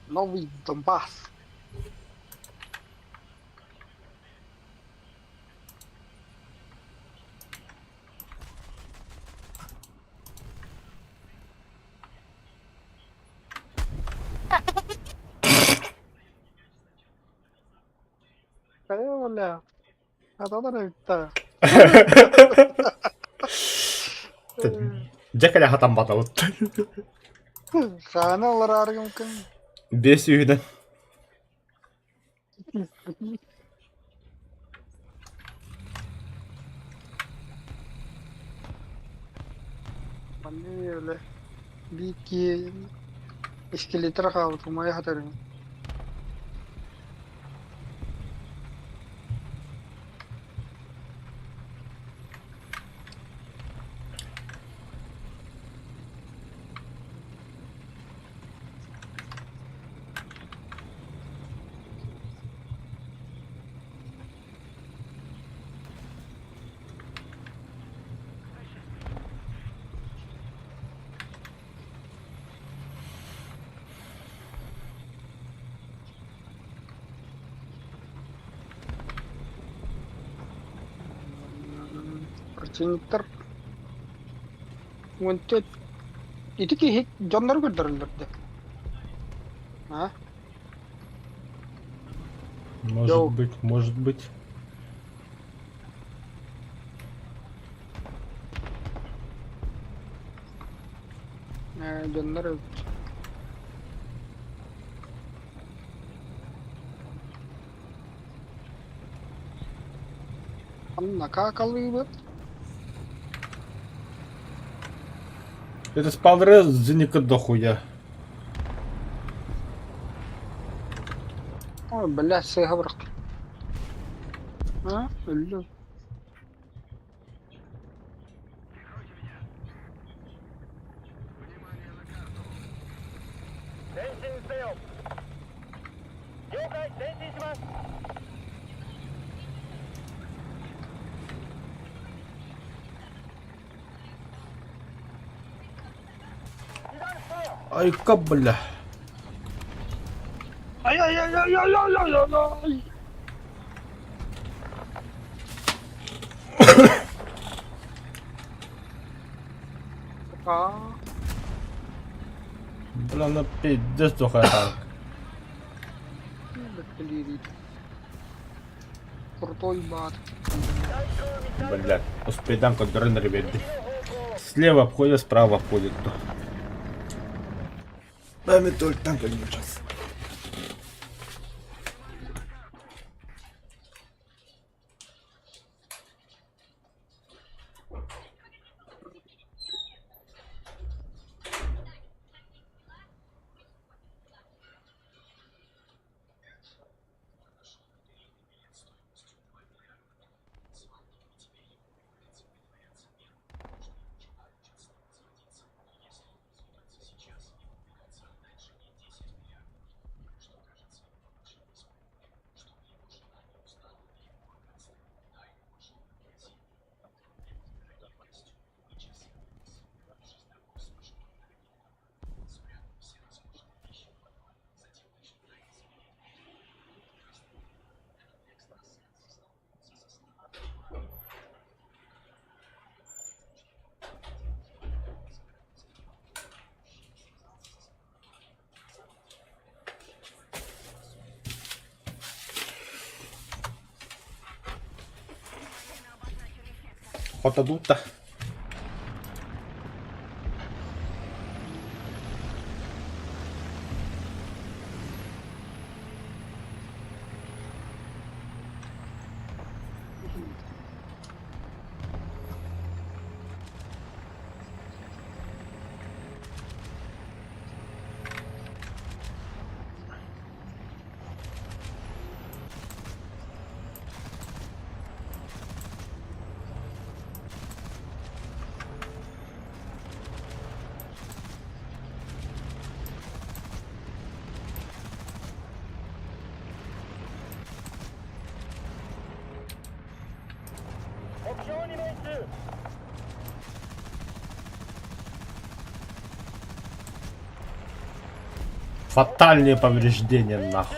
Новый Донбасс. Хайа бля. Аталар эбиттэ. Дьэ кэлэ хатамматабыт. Хаана олораарыгым мөмкин. Биэс сүүһүнэн. Манны өлө биир киһи скелеттэр хаалбыт умайа сытарын. Противниктар 14 ити киһи дьоннору көрдөрөллөр да. А? Может Йоу. быть, может быть. Э, дьоннор эбит. Анна какалыыбыт? Это спалры зеника дохуя. Ой, бля, сыыһа бырахтым. А, өллүм. Айка, бля. Ай-ай-ай-ай-ай-ай-ай-ай! А, Бля, ну пиздец дохуя танк. блин, Крутой бат. Бля, успейдан контрольный ребят. Слева обходит, справа обходит. Дай только танк один час. Хотадутта. Фатальные повреждения, нахуй.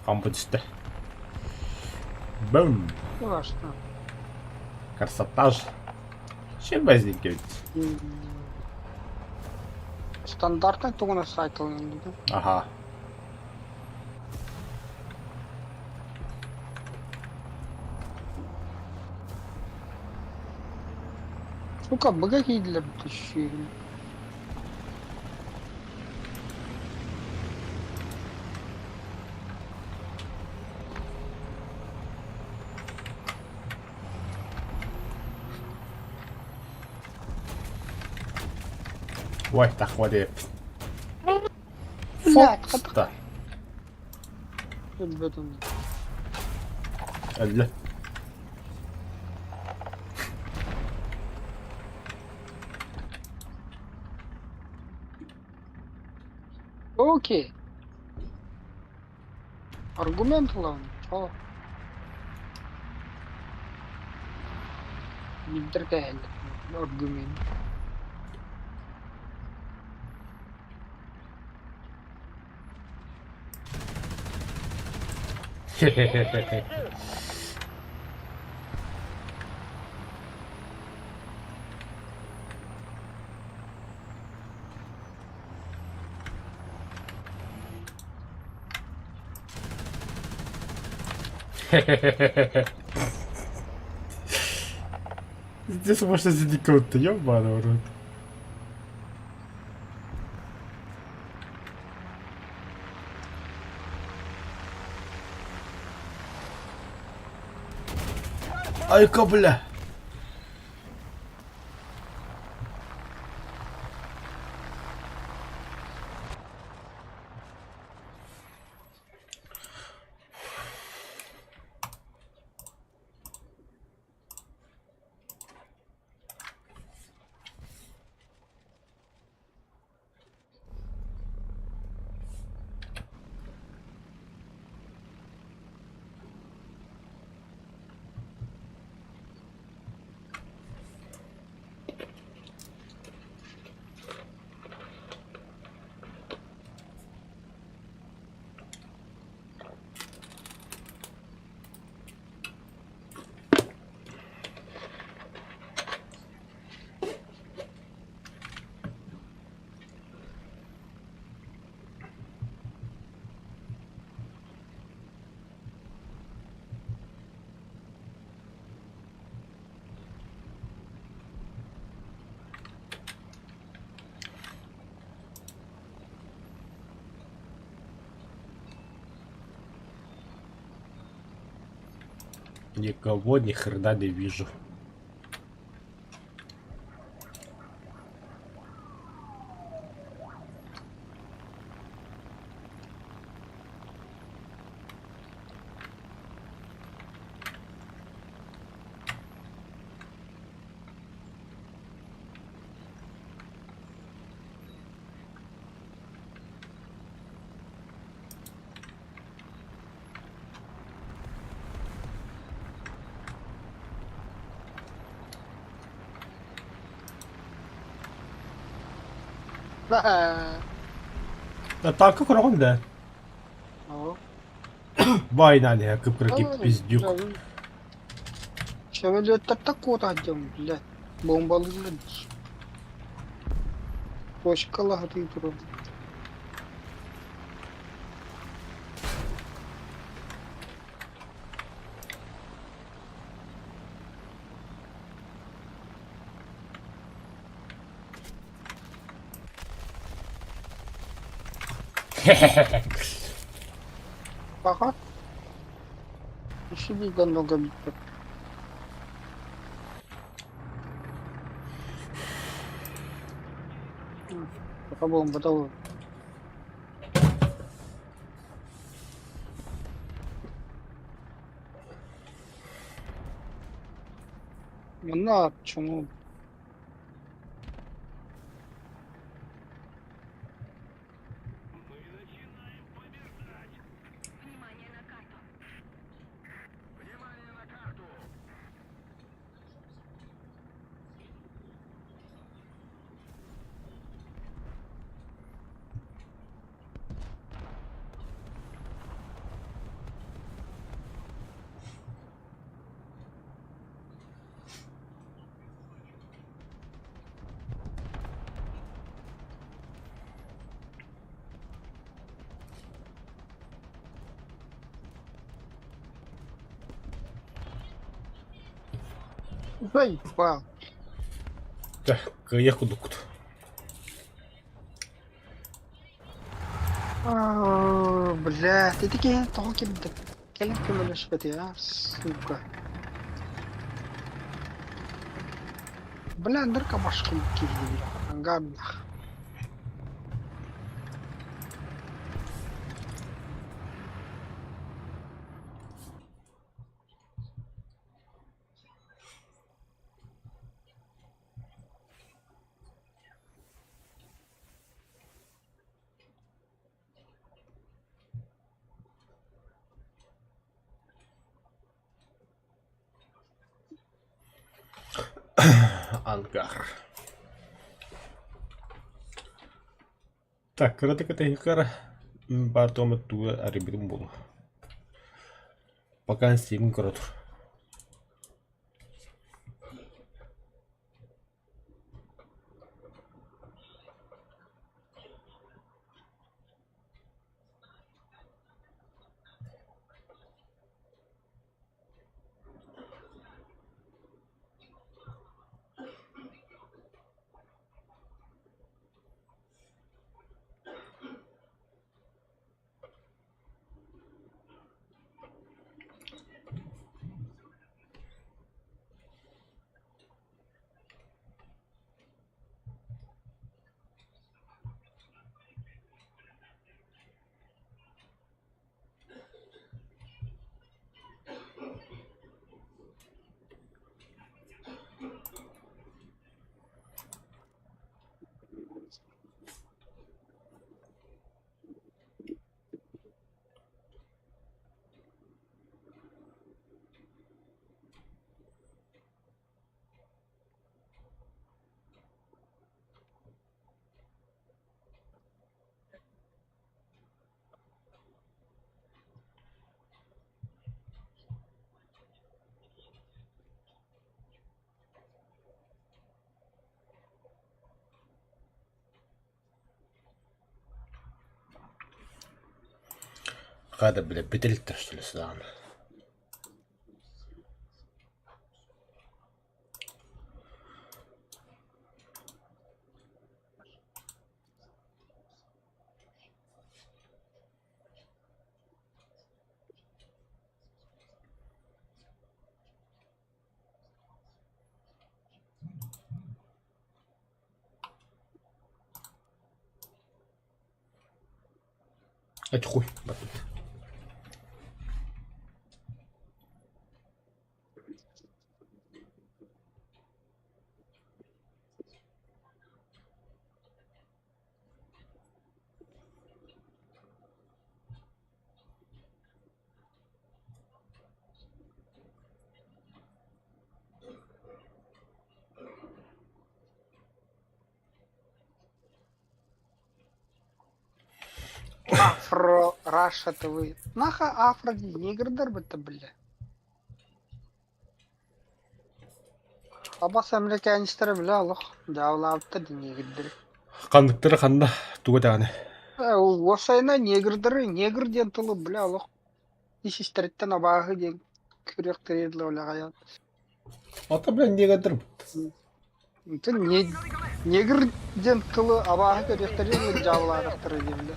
Хампочте. Бум. Неважно. Красота же. Чем возникнет? Стандартный тугунас сайтылын Ага. Сука, быга киирдилэр түссүүһүн. Ой, тахва диэппит. Блядь, хата Да. өлбөтүм. Өллө. Окей. Аргумент главный. Чо? Биирдэр кээһэллэр. Аргумент. Здесь можно задикнуть, ёбаный в рот. Айка, бля! Никого ни хрена не вижу. Атака көрөҕүн да? Оо. Вайна кып-кыракый пиздюк. Сөмөлүөттэртэн куотаһдьым, блядь, бомбалыыллар дии. Точкалаһытыы турар. Баҕар, үсү бииргэ оннуга бүппүт. Пока буолбата буолуо. Манна чому заебал. Чэ, кыайыах курдуккут. Бля, ити киһи тоҕо кимдэ кэлэн көмөлөспөтүй а, сука. Бля, нырка башкын киһи бля, ангарнах. Ангар. Так, кыратык кэтэһиэххэ баар туома тугу арыйбытым буолуо. Пока стимин көрө тур. Хата, бля, бүтэлиттэр что ли сыдаҕына. Эт хуй барбыт. Афро Раша ТВ. Наха афро негрдар быта бля. Абас американецтара бля олох дьаалаабыттар ди негрдары. Ханныктары ханна тугу даҕаны. Уопсайынан негрдары негр диэн тылы бля олох ис истэриттэн абааһы диэн күрүөхтэрэ дылы олеҕайан. Ата бля негрдэр Ити негр диэн тылы абааһы көрүөхтэрин диэн дьаабылаатахтара дии бля.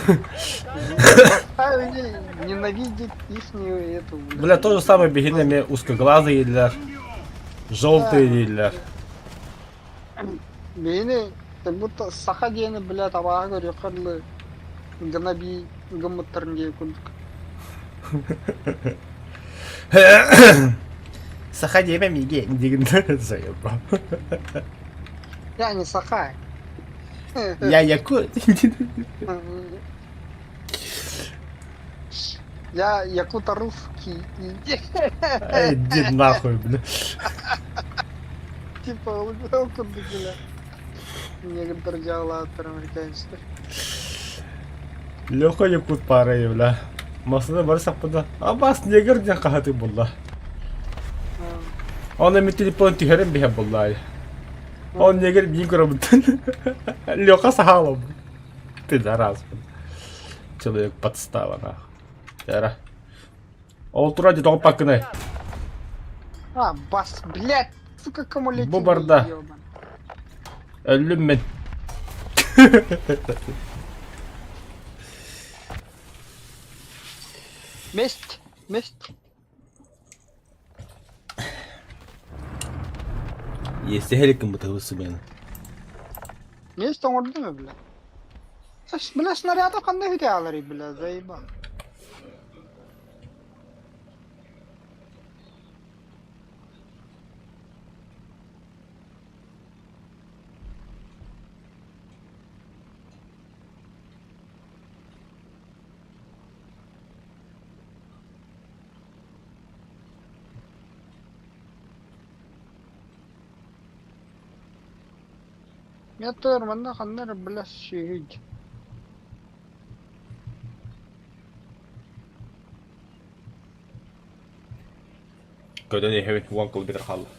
Заставили ненавидеть ихнюю эту, бля. Бля, то же самое биһини эмиэ узкоглазые дииллэр, желтые дииллэр. Биһини как будто саха диэни, блядь, абааһы көрүөххэ дылы гына бии гыммыттарын диэ курдук. Саха диэмэ миги диигин заебал. Я не саха. Я якут. Я якуто-русский. Эй, иди нахуй, бля. Типа ол курдук бля. Негрдар дьаалааттар американецтар. Леха якут пара бля. Массыына бары саппыта. Абас негр диэн хаһатыы булла. Оны ми телефон түһэрин биһэ булла. Он негр биин көрөбүттэн. Леха сахалом. Пидорас. Человек подстава нах. Яра. Ол тура дии тоҕо паккыны. А, бас, блядь! Сука, Бу кумулятивный, барда. ёбан. Өллүм мин. Месть, месть. Иэстэһэ иликкин бытыгы сымыйаны. Месть оҥордум ээ, бля. Бля, снаряда ханна үтэ бля, заебал. Меттер манна ханна эрэ бля сүһүй. Көтөн иһэбин уон километр хаалла.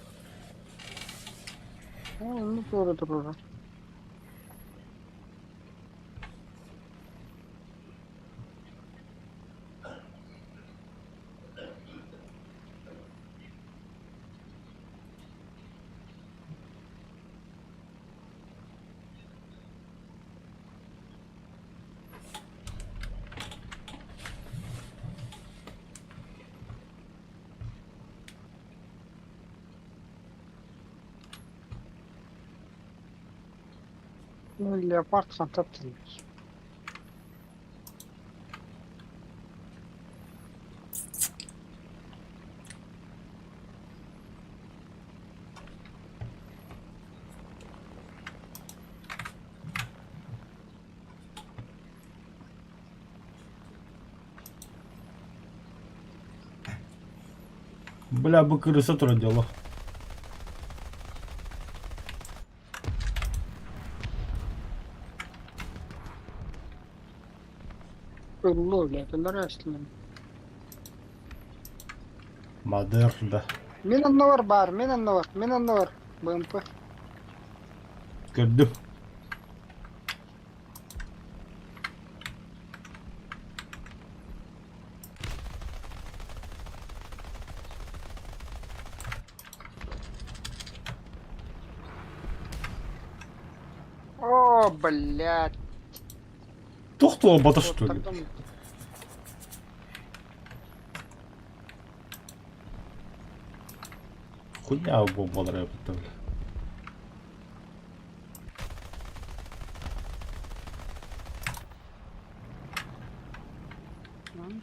Оннук туора турара. Леопард хантан тиллэр. Бля, бу кырыса турар дьоло. Ыллы, блядь, өлөр Мадыр да. Мин оннугар баар, мин оннугар, мин оннугар. БМП. Көрдүм. О, блядь. Туох туолбата что ли? Оттардым. Хуйня буолар эбит бля.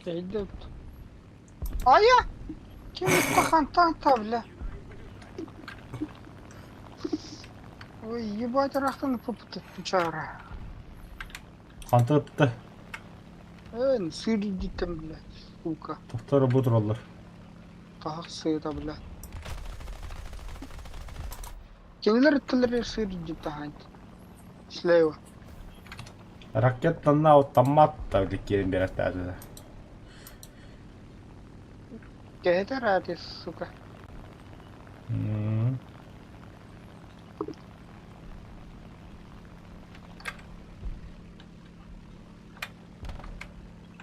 Идет. А я? Ким это хантан-то, бля? Ой, ебать, рахтан попыт чара. Хантан Эн, сыр дитем, блядь, сука. тохтор бу тураллар. Таһах сыыта, блядь. Кинилэр ыттылар сыр дитахант. Слева. Ракетанна автомат та киирэн биэрэттээтэ. Кэһэтэр ааты, сука.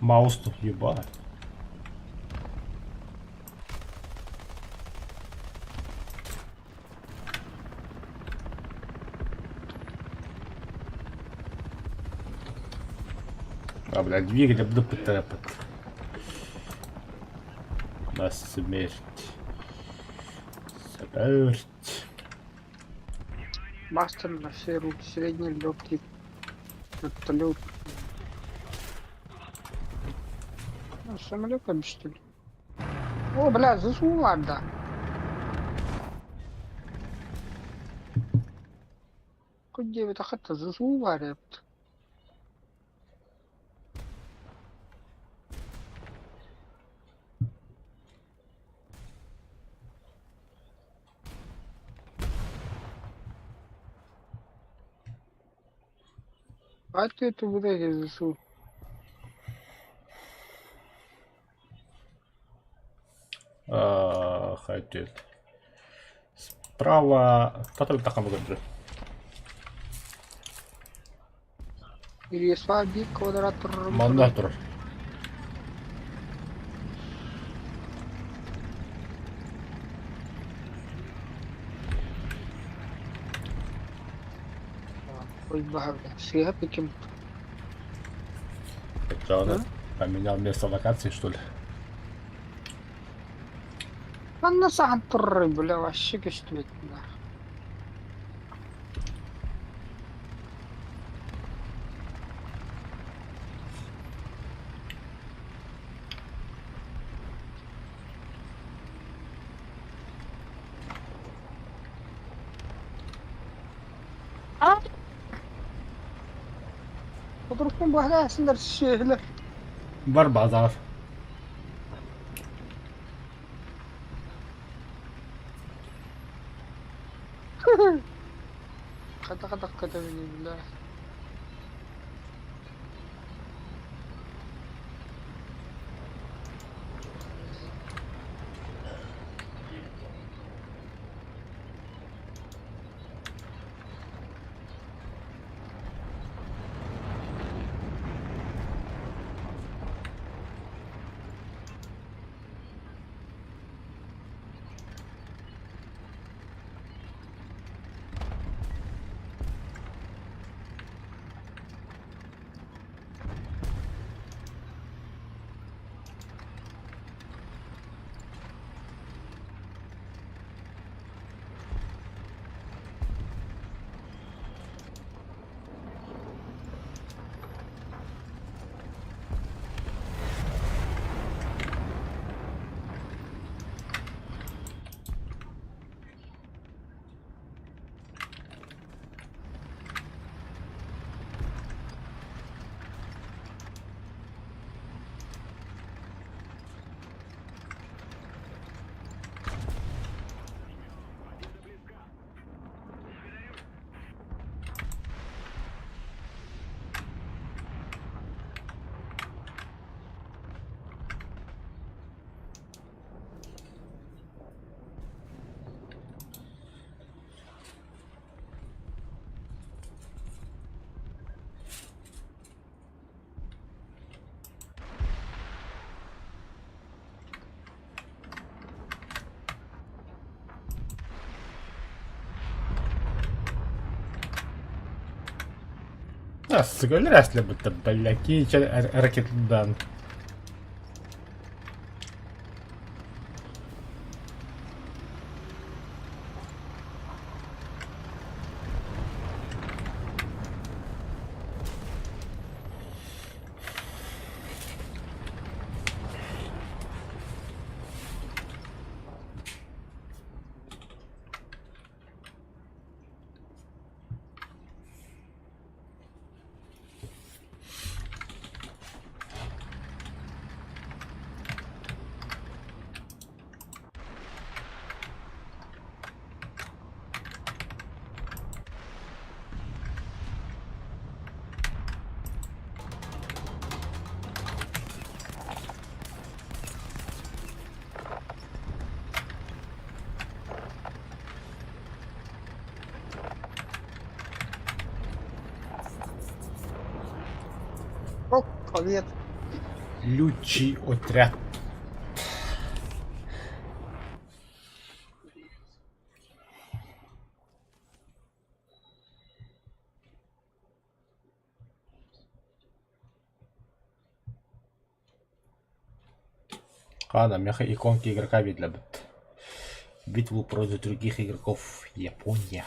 Маус тут ебать. А, блядь, двигатель буду потрепать. На смерть. Смерть. Мастер на все руки, средний, легкий. Вертолет. Ну, самолетом, что ли? О, бля, засунула, да. Куда это хата засунула, репт. А ты это вот эти засу. Хайдет. Справа... Который таком выглядит? Или бик квадрат. Манна турар. Уйбаһа бля, сыыһа пиким. Это он поменял место локации, что ли? Манна саһан турарый, бля, вообще көстүбэт бля. Соторукпун быһалаасындар сүөһүлэр. Бар базар. Хата-хата көтөбүнүй бля. А, сука, өлөр будто, бля, кича ракетдан. О, привет. Лючий отряд. Ладно, меха иконки игрока видно будет. Битву против других игроков. Япония.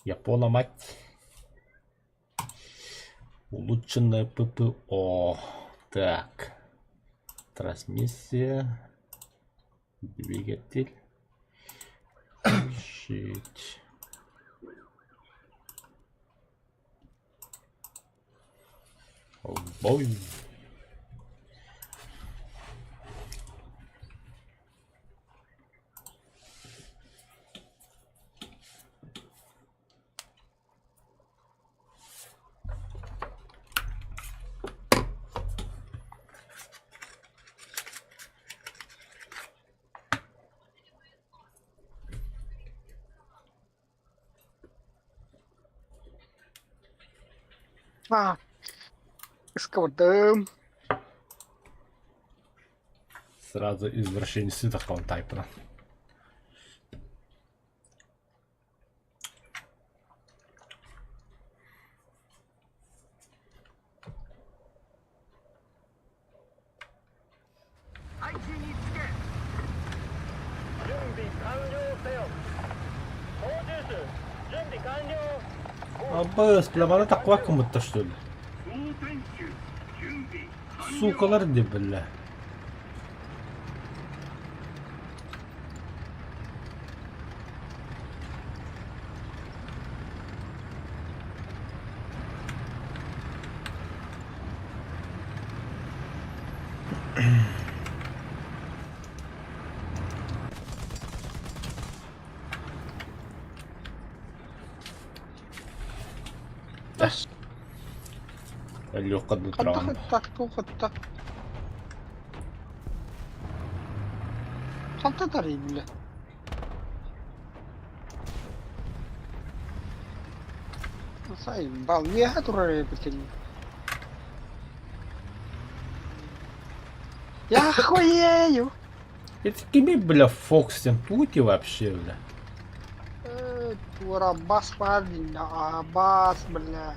Япона мать. Улучшенное ППО. Так. Трансмиссия. Двигатель. Включить. Бой. А, Сковордым. Сразу извращение светофон тайпа. Абыс, бля, маны таква кымытта что ли? Сукалар ди, бля. Өлүөххэ да Хатта тураҕын. хатта хатта. Хатта тарый бля. Сайбал, үөһэ турар эбитин. Я хуею! Это кими, бля, Фокс тем пути вообще, бля? Э, Тура бас парень, а бас, бля.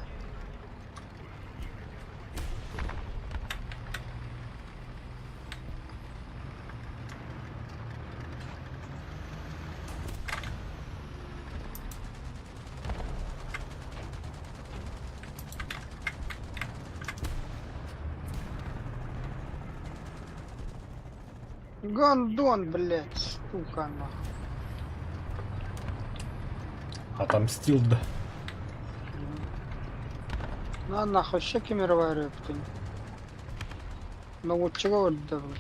Гондон, блядь, сука, нахуй. Отомстил, да. На нахуй, ще кемеровая рыбка. Ну вот чего вот да, блядь.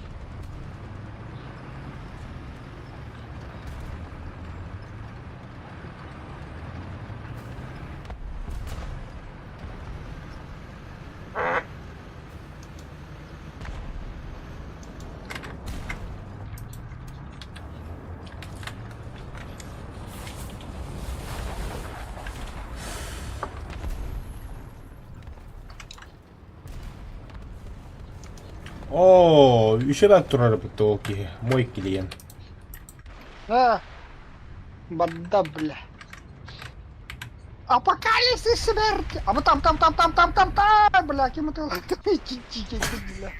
О, еще бак турар бутта ол киһи, мой клиент. А, банда, бля. Апокалипсис смерти! А вот там, там, там, там, там, там, там, бля, кем это? Бля.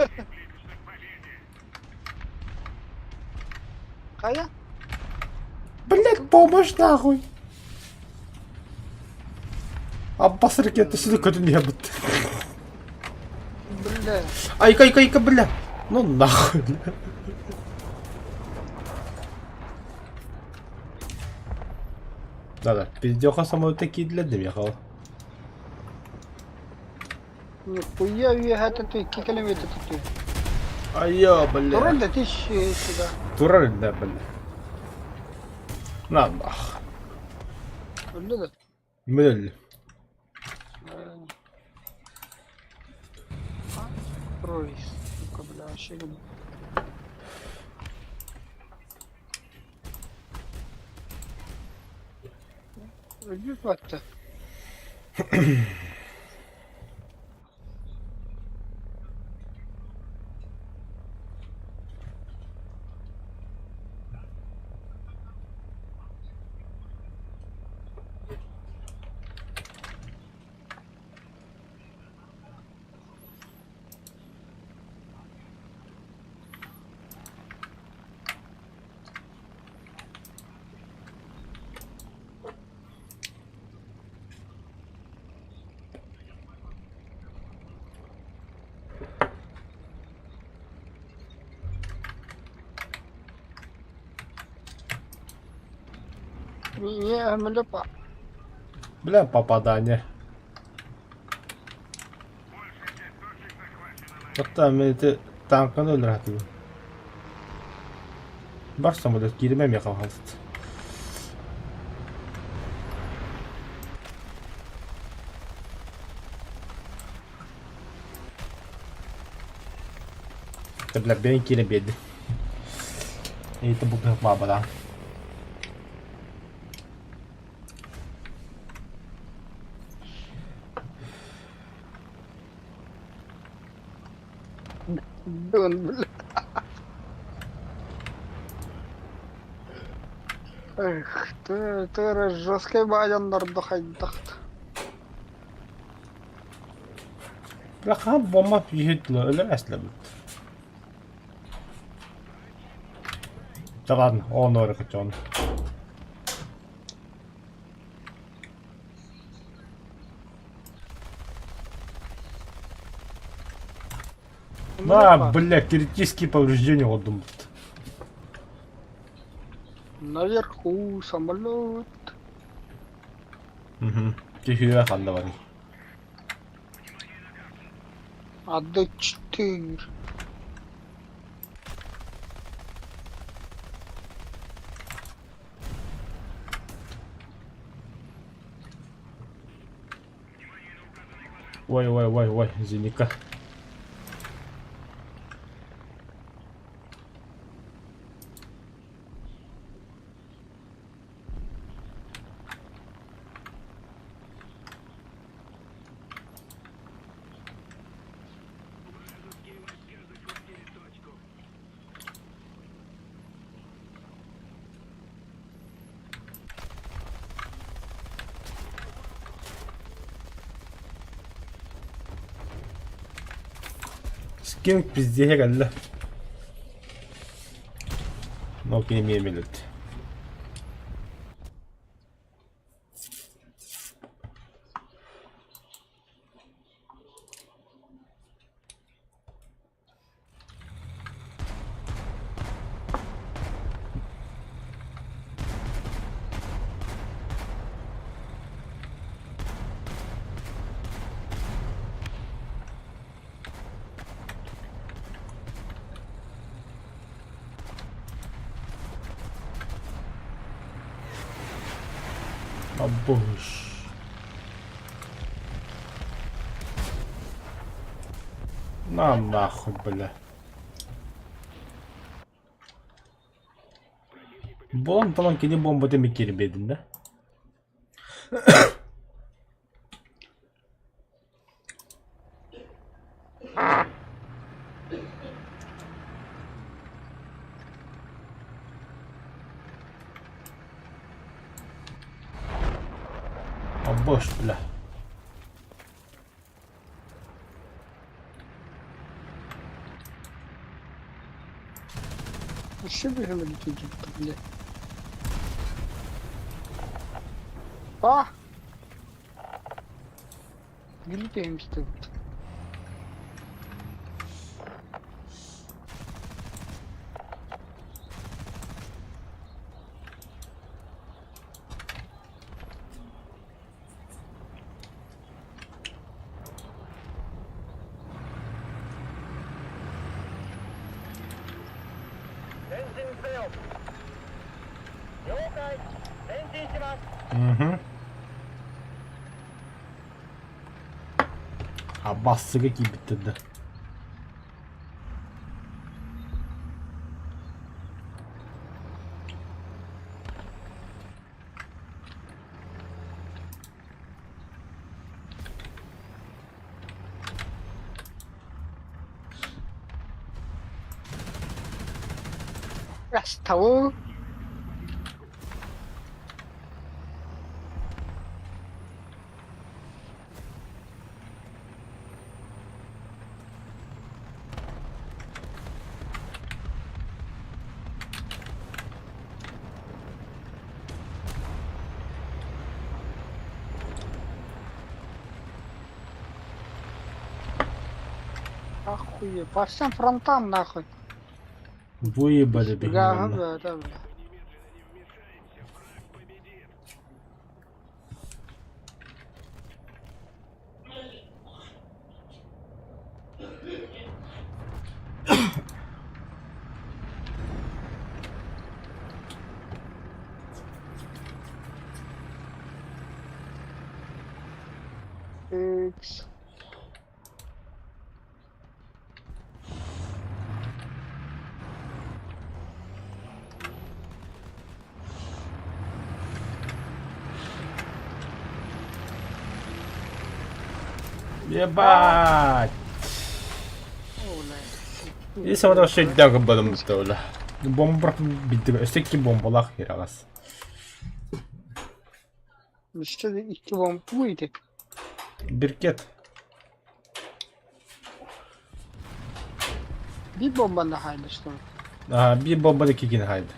Хайа? Блять, помощь нахуй! Аббас ракета сюда көтөн иһэ бутта. Бля. Айка, айка, айка, бля! Ну нахуй, бля. Да-да, пиздеха самолета кидле ехал. Нихуя это ты, километр ты. Айо, бля. Турель да ты сюда. Турель, да, бля. На нах. Бля, да. Бля. Ой, сука, бля, вообще. Өлбүт Не, млепа. Бля, попадание. Hatta milleti tankını öldür hatta. Бар самолет киирмэ миэхэ хаалбыт. Да бля, бэйэн киирэн биэрдим. Это бу баабадаан. Дон, бля. Эх, ты, ты жесткий баден нордохайдахт. Бля, хаһан бомба түһэ өлөр эслэбит. Да ладно, он оры он. На, бля, критические повреждения отдам. Наверху самолет. Угу. Тихо, ханна барый. АД-4. Ой, ой, ой, ой, зеника. Скинг пиздеһэ кэллэ. Но кини эмиэ мэлэт. Абыш. На нахуй, бля. Буолан талан кини буомбатын киирбэтин да. Абыш, бля. Вообще бежим летит, бля. А! Билетеймся тут. Угу. Абассыга киирбиттэр да. Растау. Охуе, по всем фронтам нахуй. Выебали Да, бегун. да, да, бля. Икс. Ебать! О, бля. И смотрел, что я бадам бля. Бомба битти. Өстеки бомбалах хирагас. Еще икки бомб выйдет. Биркет. Bir bomba daha haydi. А, bir bomba da kikin haydi.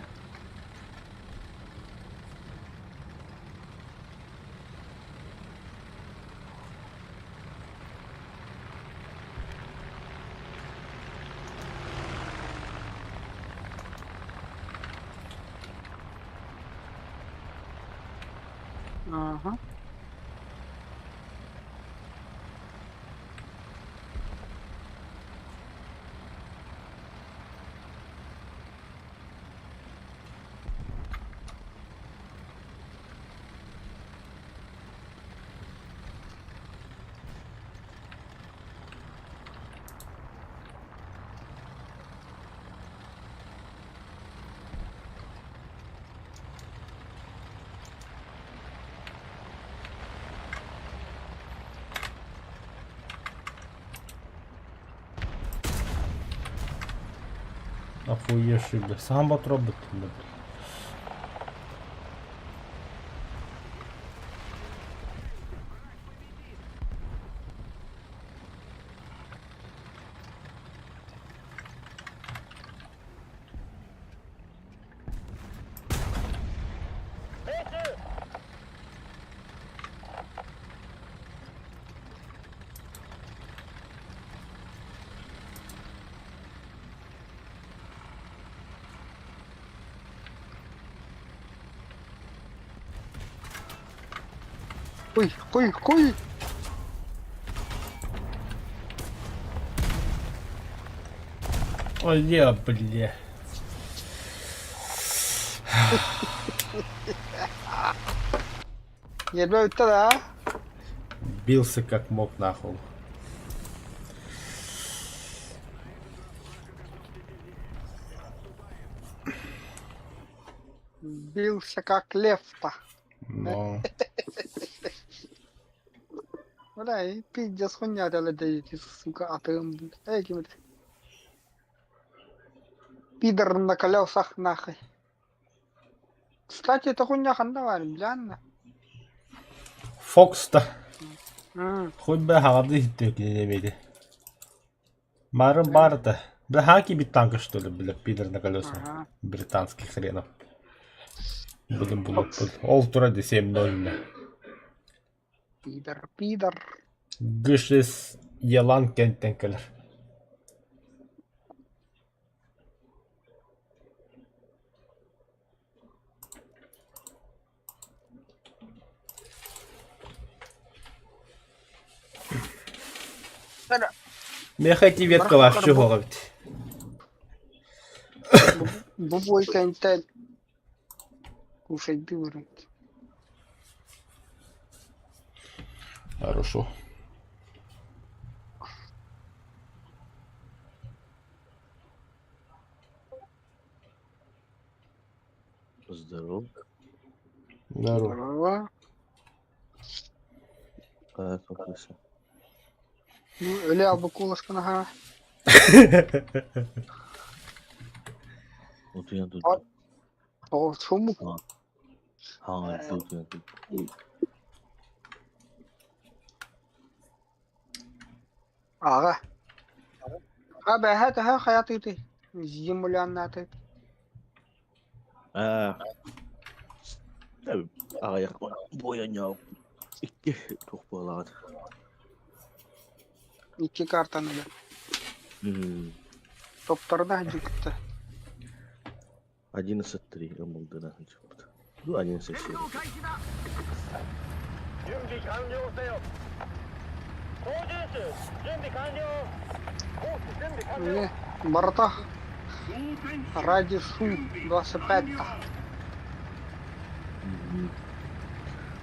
Ага. Охуевший, бля. Сам робот, бля. Хуй, хуй, хуй! Ой, я, бля. Ньиэрбэ бүттэ да? Бился как мог нахуй. Бился как лев-то. Но... Бля, и пиздец хуйня делает, сука, а ты, эй, ким это? Пидор на колесах нахуй. Кстати, это хуйня ханна бар, бля. Фокс-то. Хоть бы хаҕарды иһиттэ кинилэмэйди. Марын барыта. Бля, хаки бит танка, что ли, бля, пидор на колесах. Ага. Британских хренов. Будем булуппут. Ол тура де 7-0, бля. Пидор, пидор. Гышыс Елан кентен кэлэр. Миэхэ ити веткалаахчы суох эбит. Бу буойкантан кушать дурит. Хорошо. Здорово. Здорово. Здорово. Как вопросы? Ну, өлө албы кулашкан аха. Утуйан тут. О, чуму. Ха, утуйан тут. Аҕа. А бэһэ төһө хайатыытый? Земляннаты. Аа. Аҕыйах буойанньоо икки туох буолаҕыт? Икки картаны да. Топторда дьикти. 11-3 ымылдына сылдьыбыт. Ну, 11-7. Не, барыта ради Су 25-та.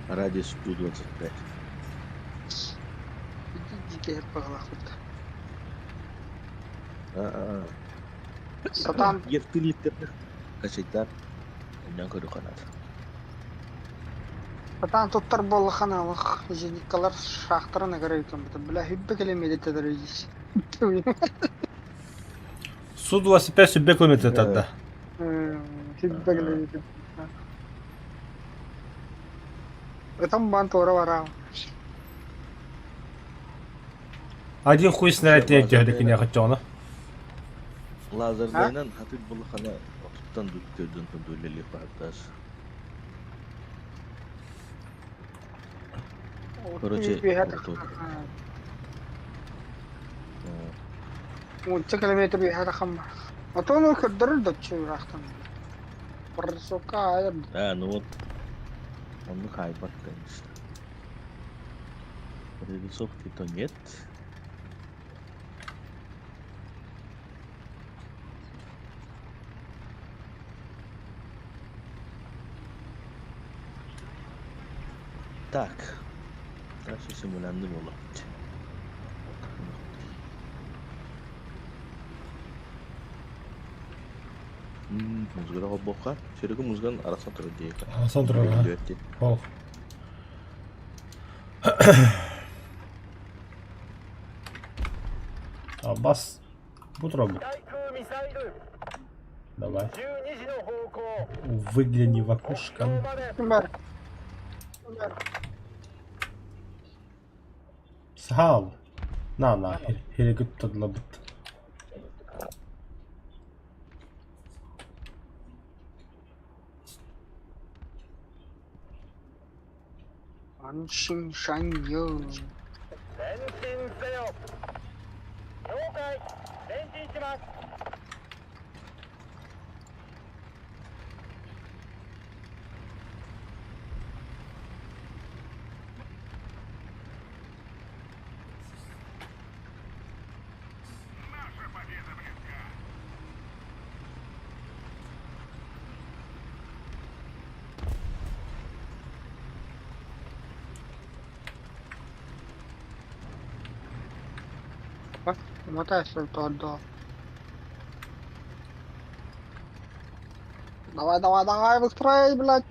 Ради 125. Дикий баҕалаахпыт. А-а. Сатаан Ертилиттер качайдар. Онньон көрү ханат. сатаан туттар буоллаххына олох зениткалар шахтарын ыгырар эбит бля хүббэ километр Су-25 сүбэ километр тарда. Хүббэ километр. Ытам баан туора бараам. Один хуй снаряд тиэйдэ киниэхэ оччоҕуна. Лазердайынан хатыр буллахана отуттан дүттөрдөн төндөлели баардас. Короче, Уонча километр үөһэ тахамма. Отон көрдөрөр да ыраахтан. Барсока А, ну вот. Оннук хаайбат конечно. Прорисовки-то нет. Так. Дальше симулянды буолабыт. Музыка холбуохха. Серега музыкан арахсан турар диэки. Арахсан турар, а? Ол. Бас бу турабыт. Давай. Выгляни в окошко. Бар. Саал. На на, херегит тадлабыт. Аншин Шаньё. Мотай до. Давай, давай, давай, быстрей, блядь.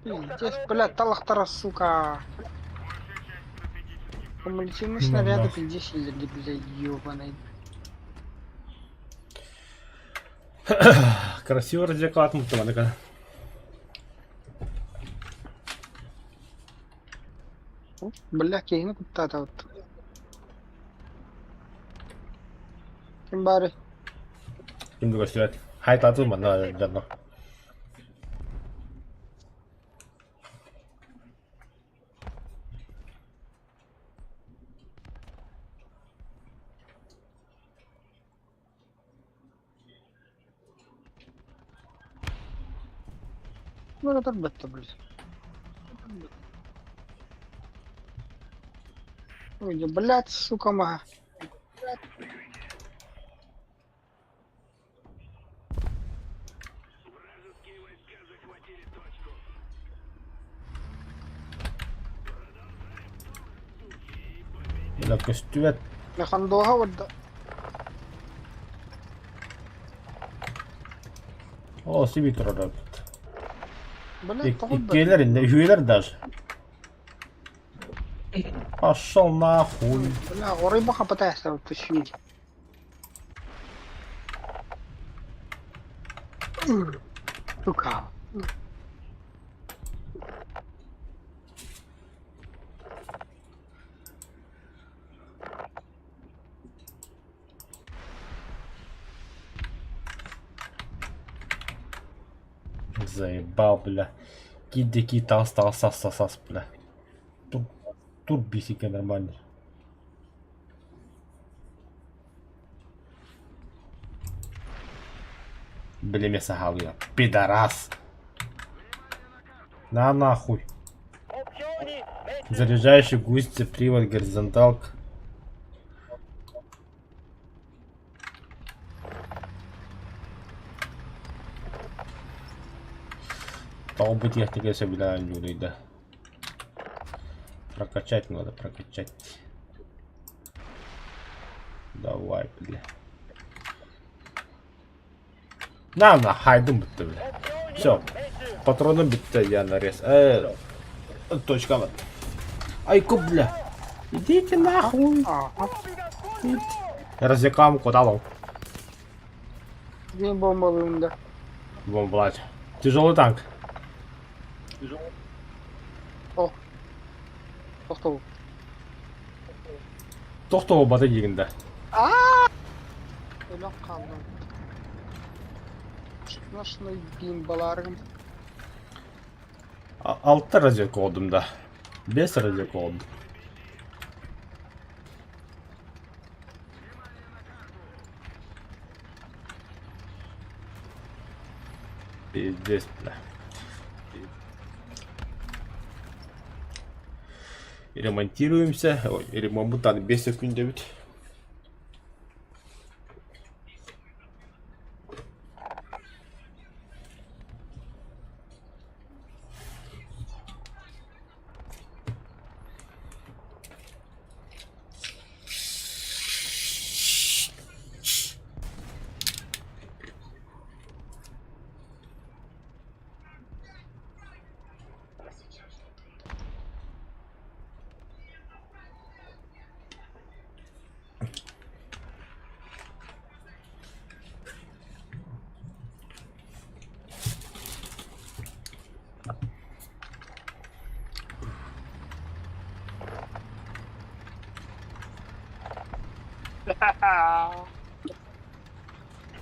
Пиздец, блядь, талахтара, сука. Кумулятивные снаряды, пиздец, или, блядь, ёбаный. Красиво радиоклад мутованыка. Бля, киһини куттаатабыт. Ким баарый? Ким да көстүбэт. Хайтатын манна дьонно. Ну, это бетта, блядь. Ой, блядь, сука, ма. Бля, көстүбэт. Хандоха вот О, сиби турар эбит. Блядь, тоҕо Иккиэлэр иннэ, үһүөлэр даже. Пошел нахуй. Бля, рыба пытается утащить. Сука. Заебал, бля. Кидеки тас тас тас тас тас, бля. Тур, тур бисика нормальный. Бля, мясо халуя. Пидорас. На нахуй. Заряжающий гусеница, привод, горизонталка. Тоҕо бу техника сөбүлээн дьулуйда. Прокачать надо, прокачать. Давай, бля. На, на, хайдым бүттэ, бля. Все, патроным бүттэ, я нарез. Точка вот. Айку, бля. Идите нахуй! Ага. Развекам куда лол? Где бомбалыын да? Бомбалать. Тяжелый танк. О. Тохтоо. Тохтоо бата диигин да. Өлөн хааллым. Ношной бимбаларым. Алта разведка оҕодум да. Бес разведка оҕодум. Пиздец, бля. Ремонтируемся. Ой, ремонт 5 секунд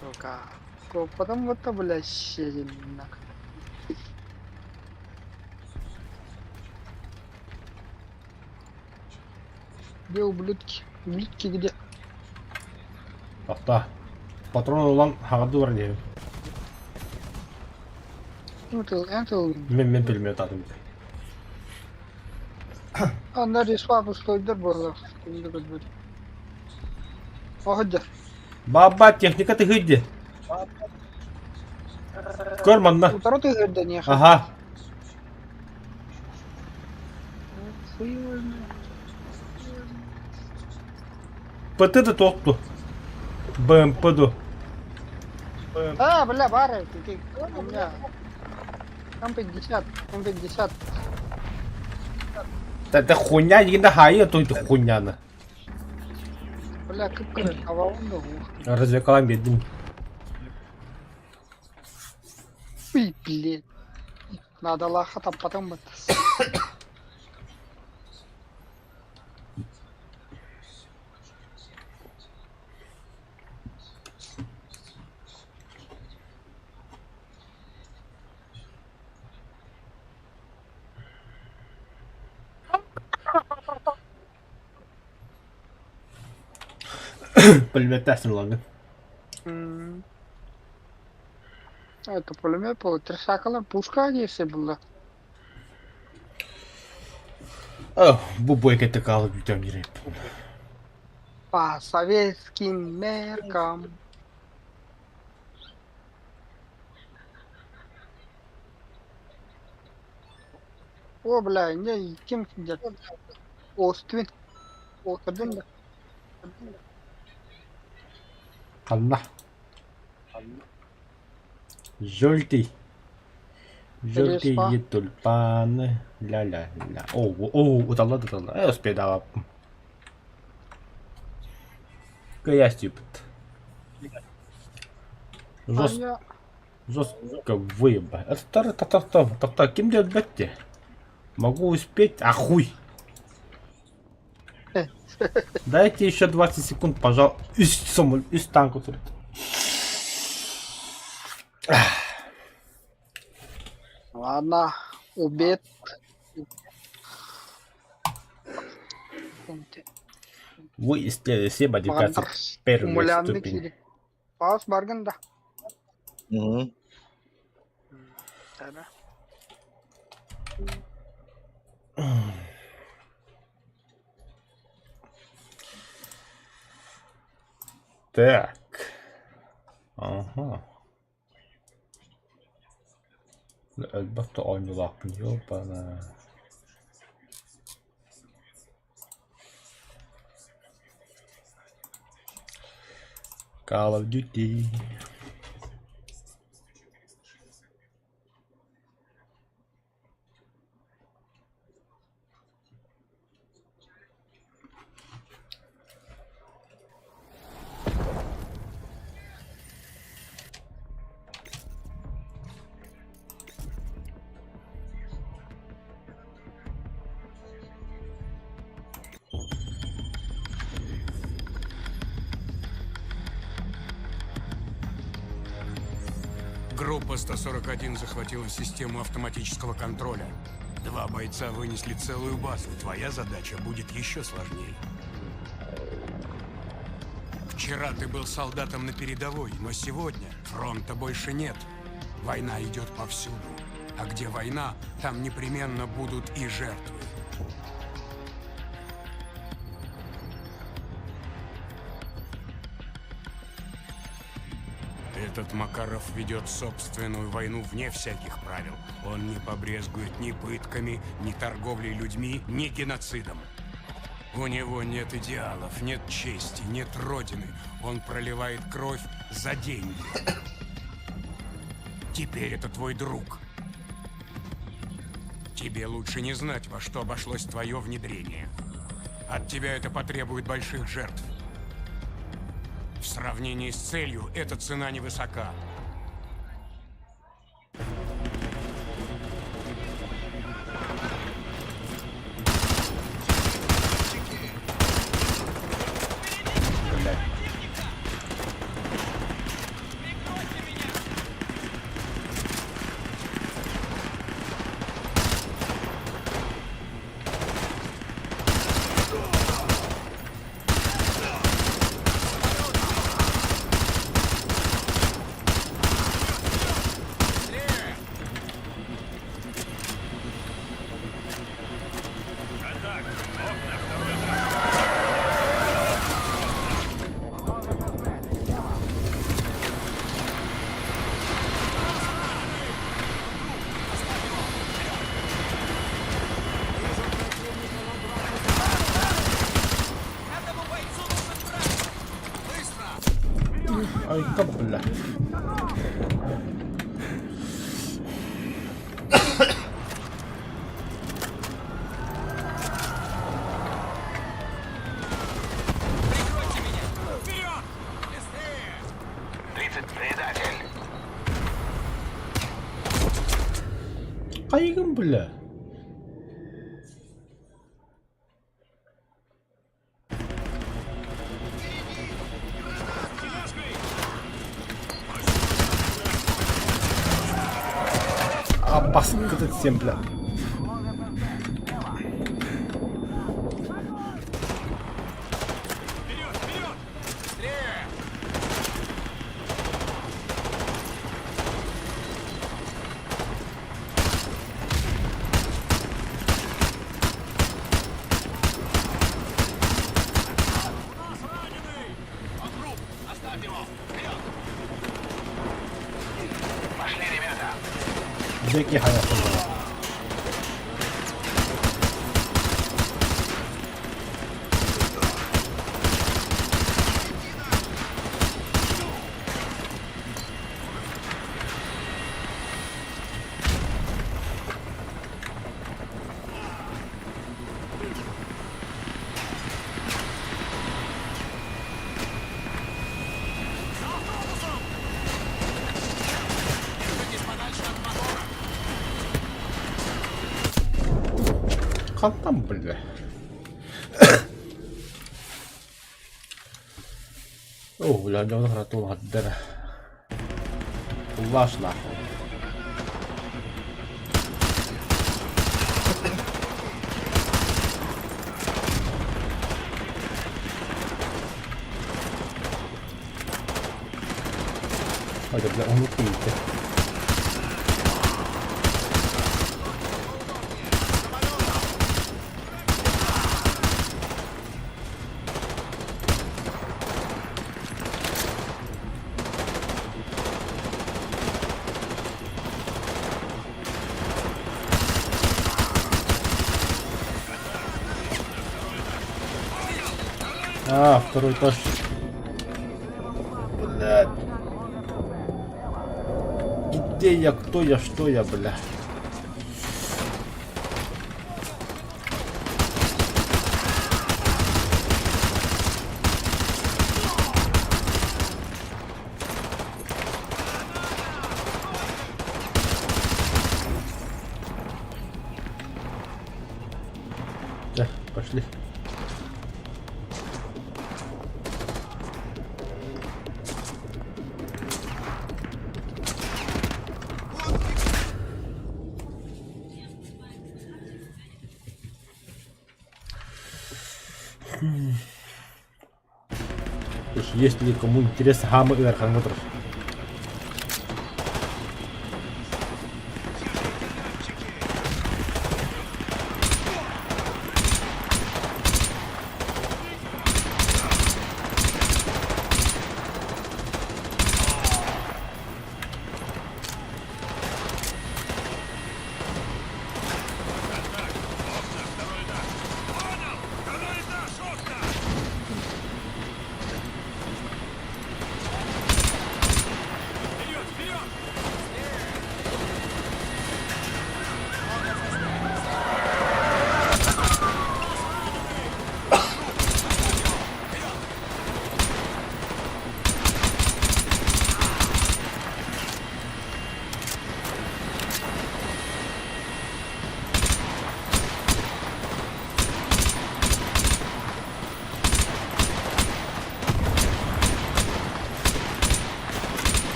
Сука. Потом вот бля, щель, Где ублюдки? Ублюдки где? Ахта. Патрон ылан хаҕарды баран иһэбин. Это Мен пулемет атым. Ана респа стойдер буолла. Оһодьор. Баба, техника тыһыйди. Көр манна. Утары тыһырда не Аха. ПТ да тоқту. БМП ду. А, бля, бары, ты, у меня М50, М50. Да, да хуйня, дегенде хайы, то это хуйняны. Бля, кып-кыры, табабын да. Развекалан бердим. Ой, блин. Надо лаха таппатым бат. Пулеметтәсін лаңын. Это пулемет был, тресакала, пушка если была. Бу бойка тыкалы бүтәм йөреп. По советским меркам. О, бля, не, кем сидят? Оствин. Оствин, да. Ханна. Желтый. Желтые тюльпаны. Ля-ля-ля. О, о, уталла, уталла. Э, успедала. Каястипт. Жестко, жестко выеба. Это та та та та кем делать бетте? Могу успеть, а хуй. Дайте еще 20 секунд, пожалуйста. Из танка тут. Ладно, убит. Вы исследовали все модификации первой ступени. Паус баргын да. Угу. Да. Так. Ага. Элбэх оонньуулаахпын, ёбана. Call of Duty. Группа 141 захватила систему автоматического контроля. Два бойца вынесли целую базу. Твоя задача будет еще сложнее. Вчера ты был солдатом на передовой, но сегодня фронта больше нет. Война идет повсюду. А где война, там непременно будут и жертвы. Этот Макаров ведет собственную войну вне всяких правил. Он не побрезгует ни пытками, ни торговлей людьми, ни геноцидом. У него нет идеалов, нет чести, нет родины. Он проливает кровь за деньги. Теперь это твой друг. Тебе лучше не знать, во что обошлось твое внедрение. От тебя это потребует больших жертв. В сравнении с целью эта цена невысока. Блядь. Айка, бля. Хайыгын, бля. Аппаскыты сен, бля. Дикий хайа. Хантан бля. О, бля, дьон туолаттара. Улаш нахуй. Ой, бля, он укрыты. А, второй этаж. Блядь. Где я, кто я, что я, бля? Да, пошли. Если кому интересно, хаамы ыарахаҥҥа турар.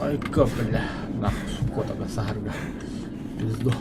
Айка, бля, нахуй, кота саһарга. Пизду.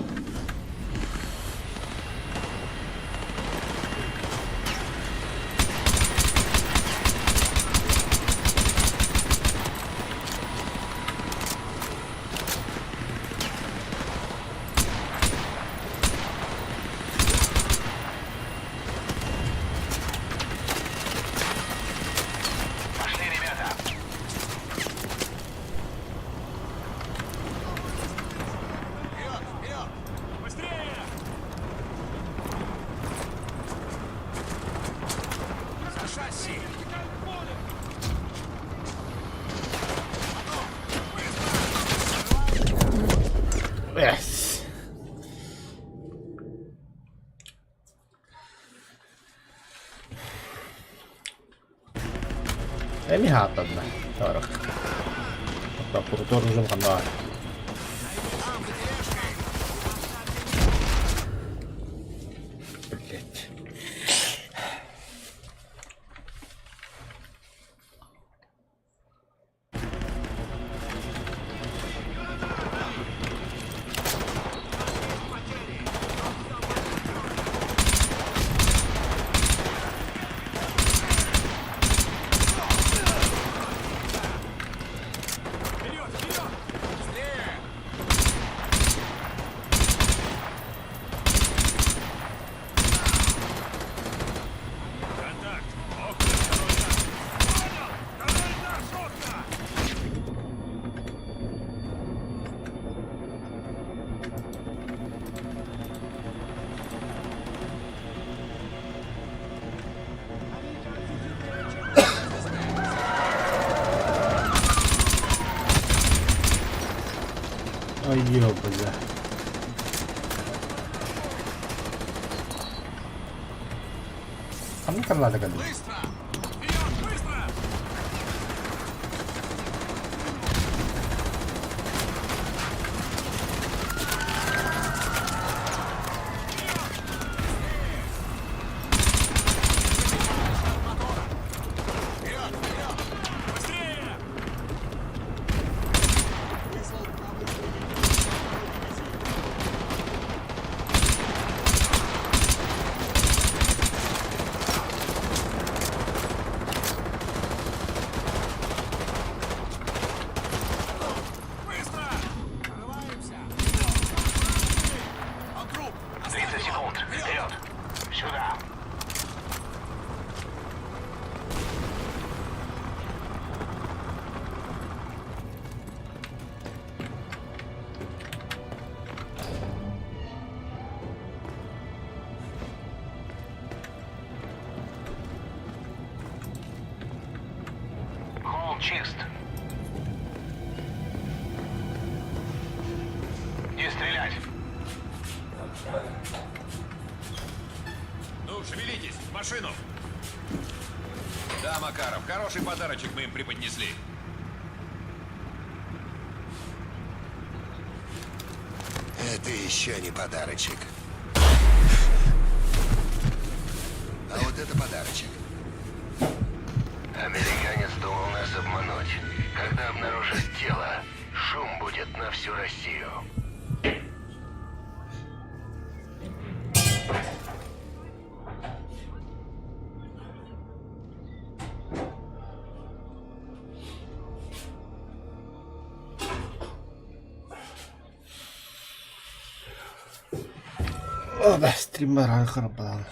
Yes. Эми хааттанна. Сорок. Прокуратура ханна. Блять. Ой, бля. Ханна карлата кэллэ? Да, Макаров, хороший подарочек мы им преподнесли. Это еще не подарочек. А вот это подарочек. Американец думал нас обмануть. Когда обнаружит тело, шум будет на всю Россию. Стриммер харабадан.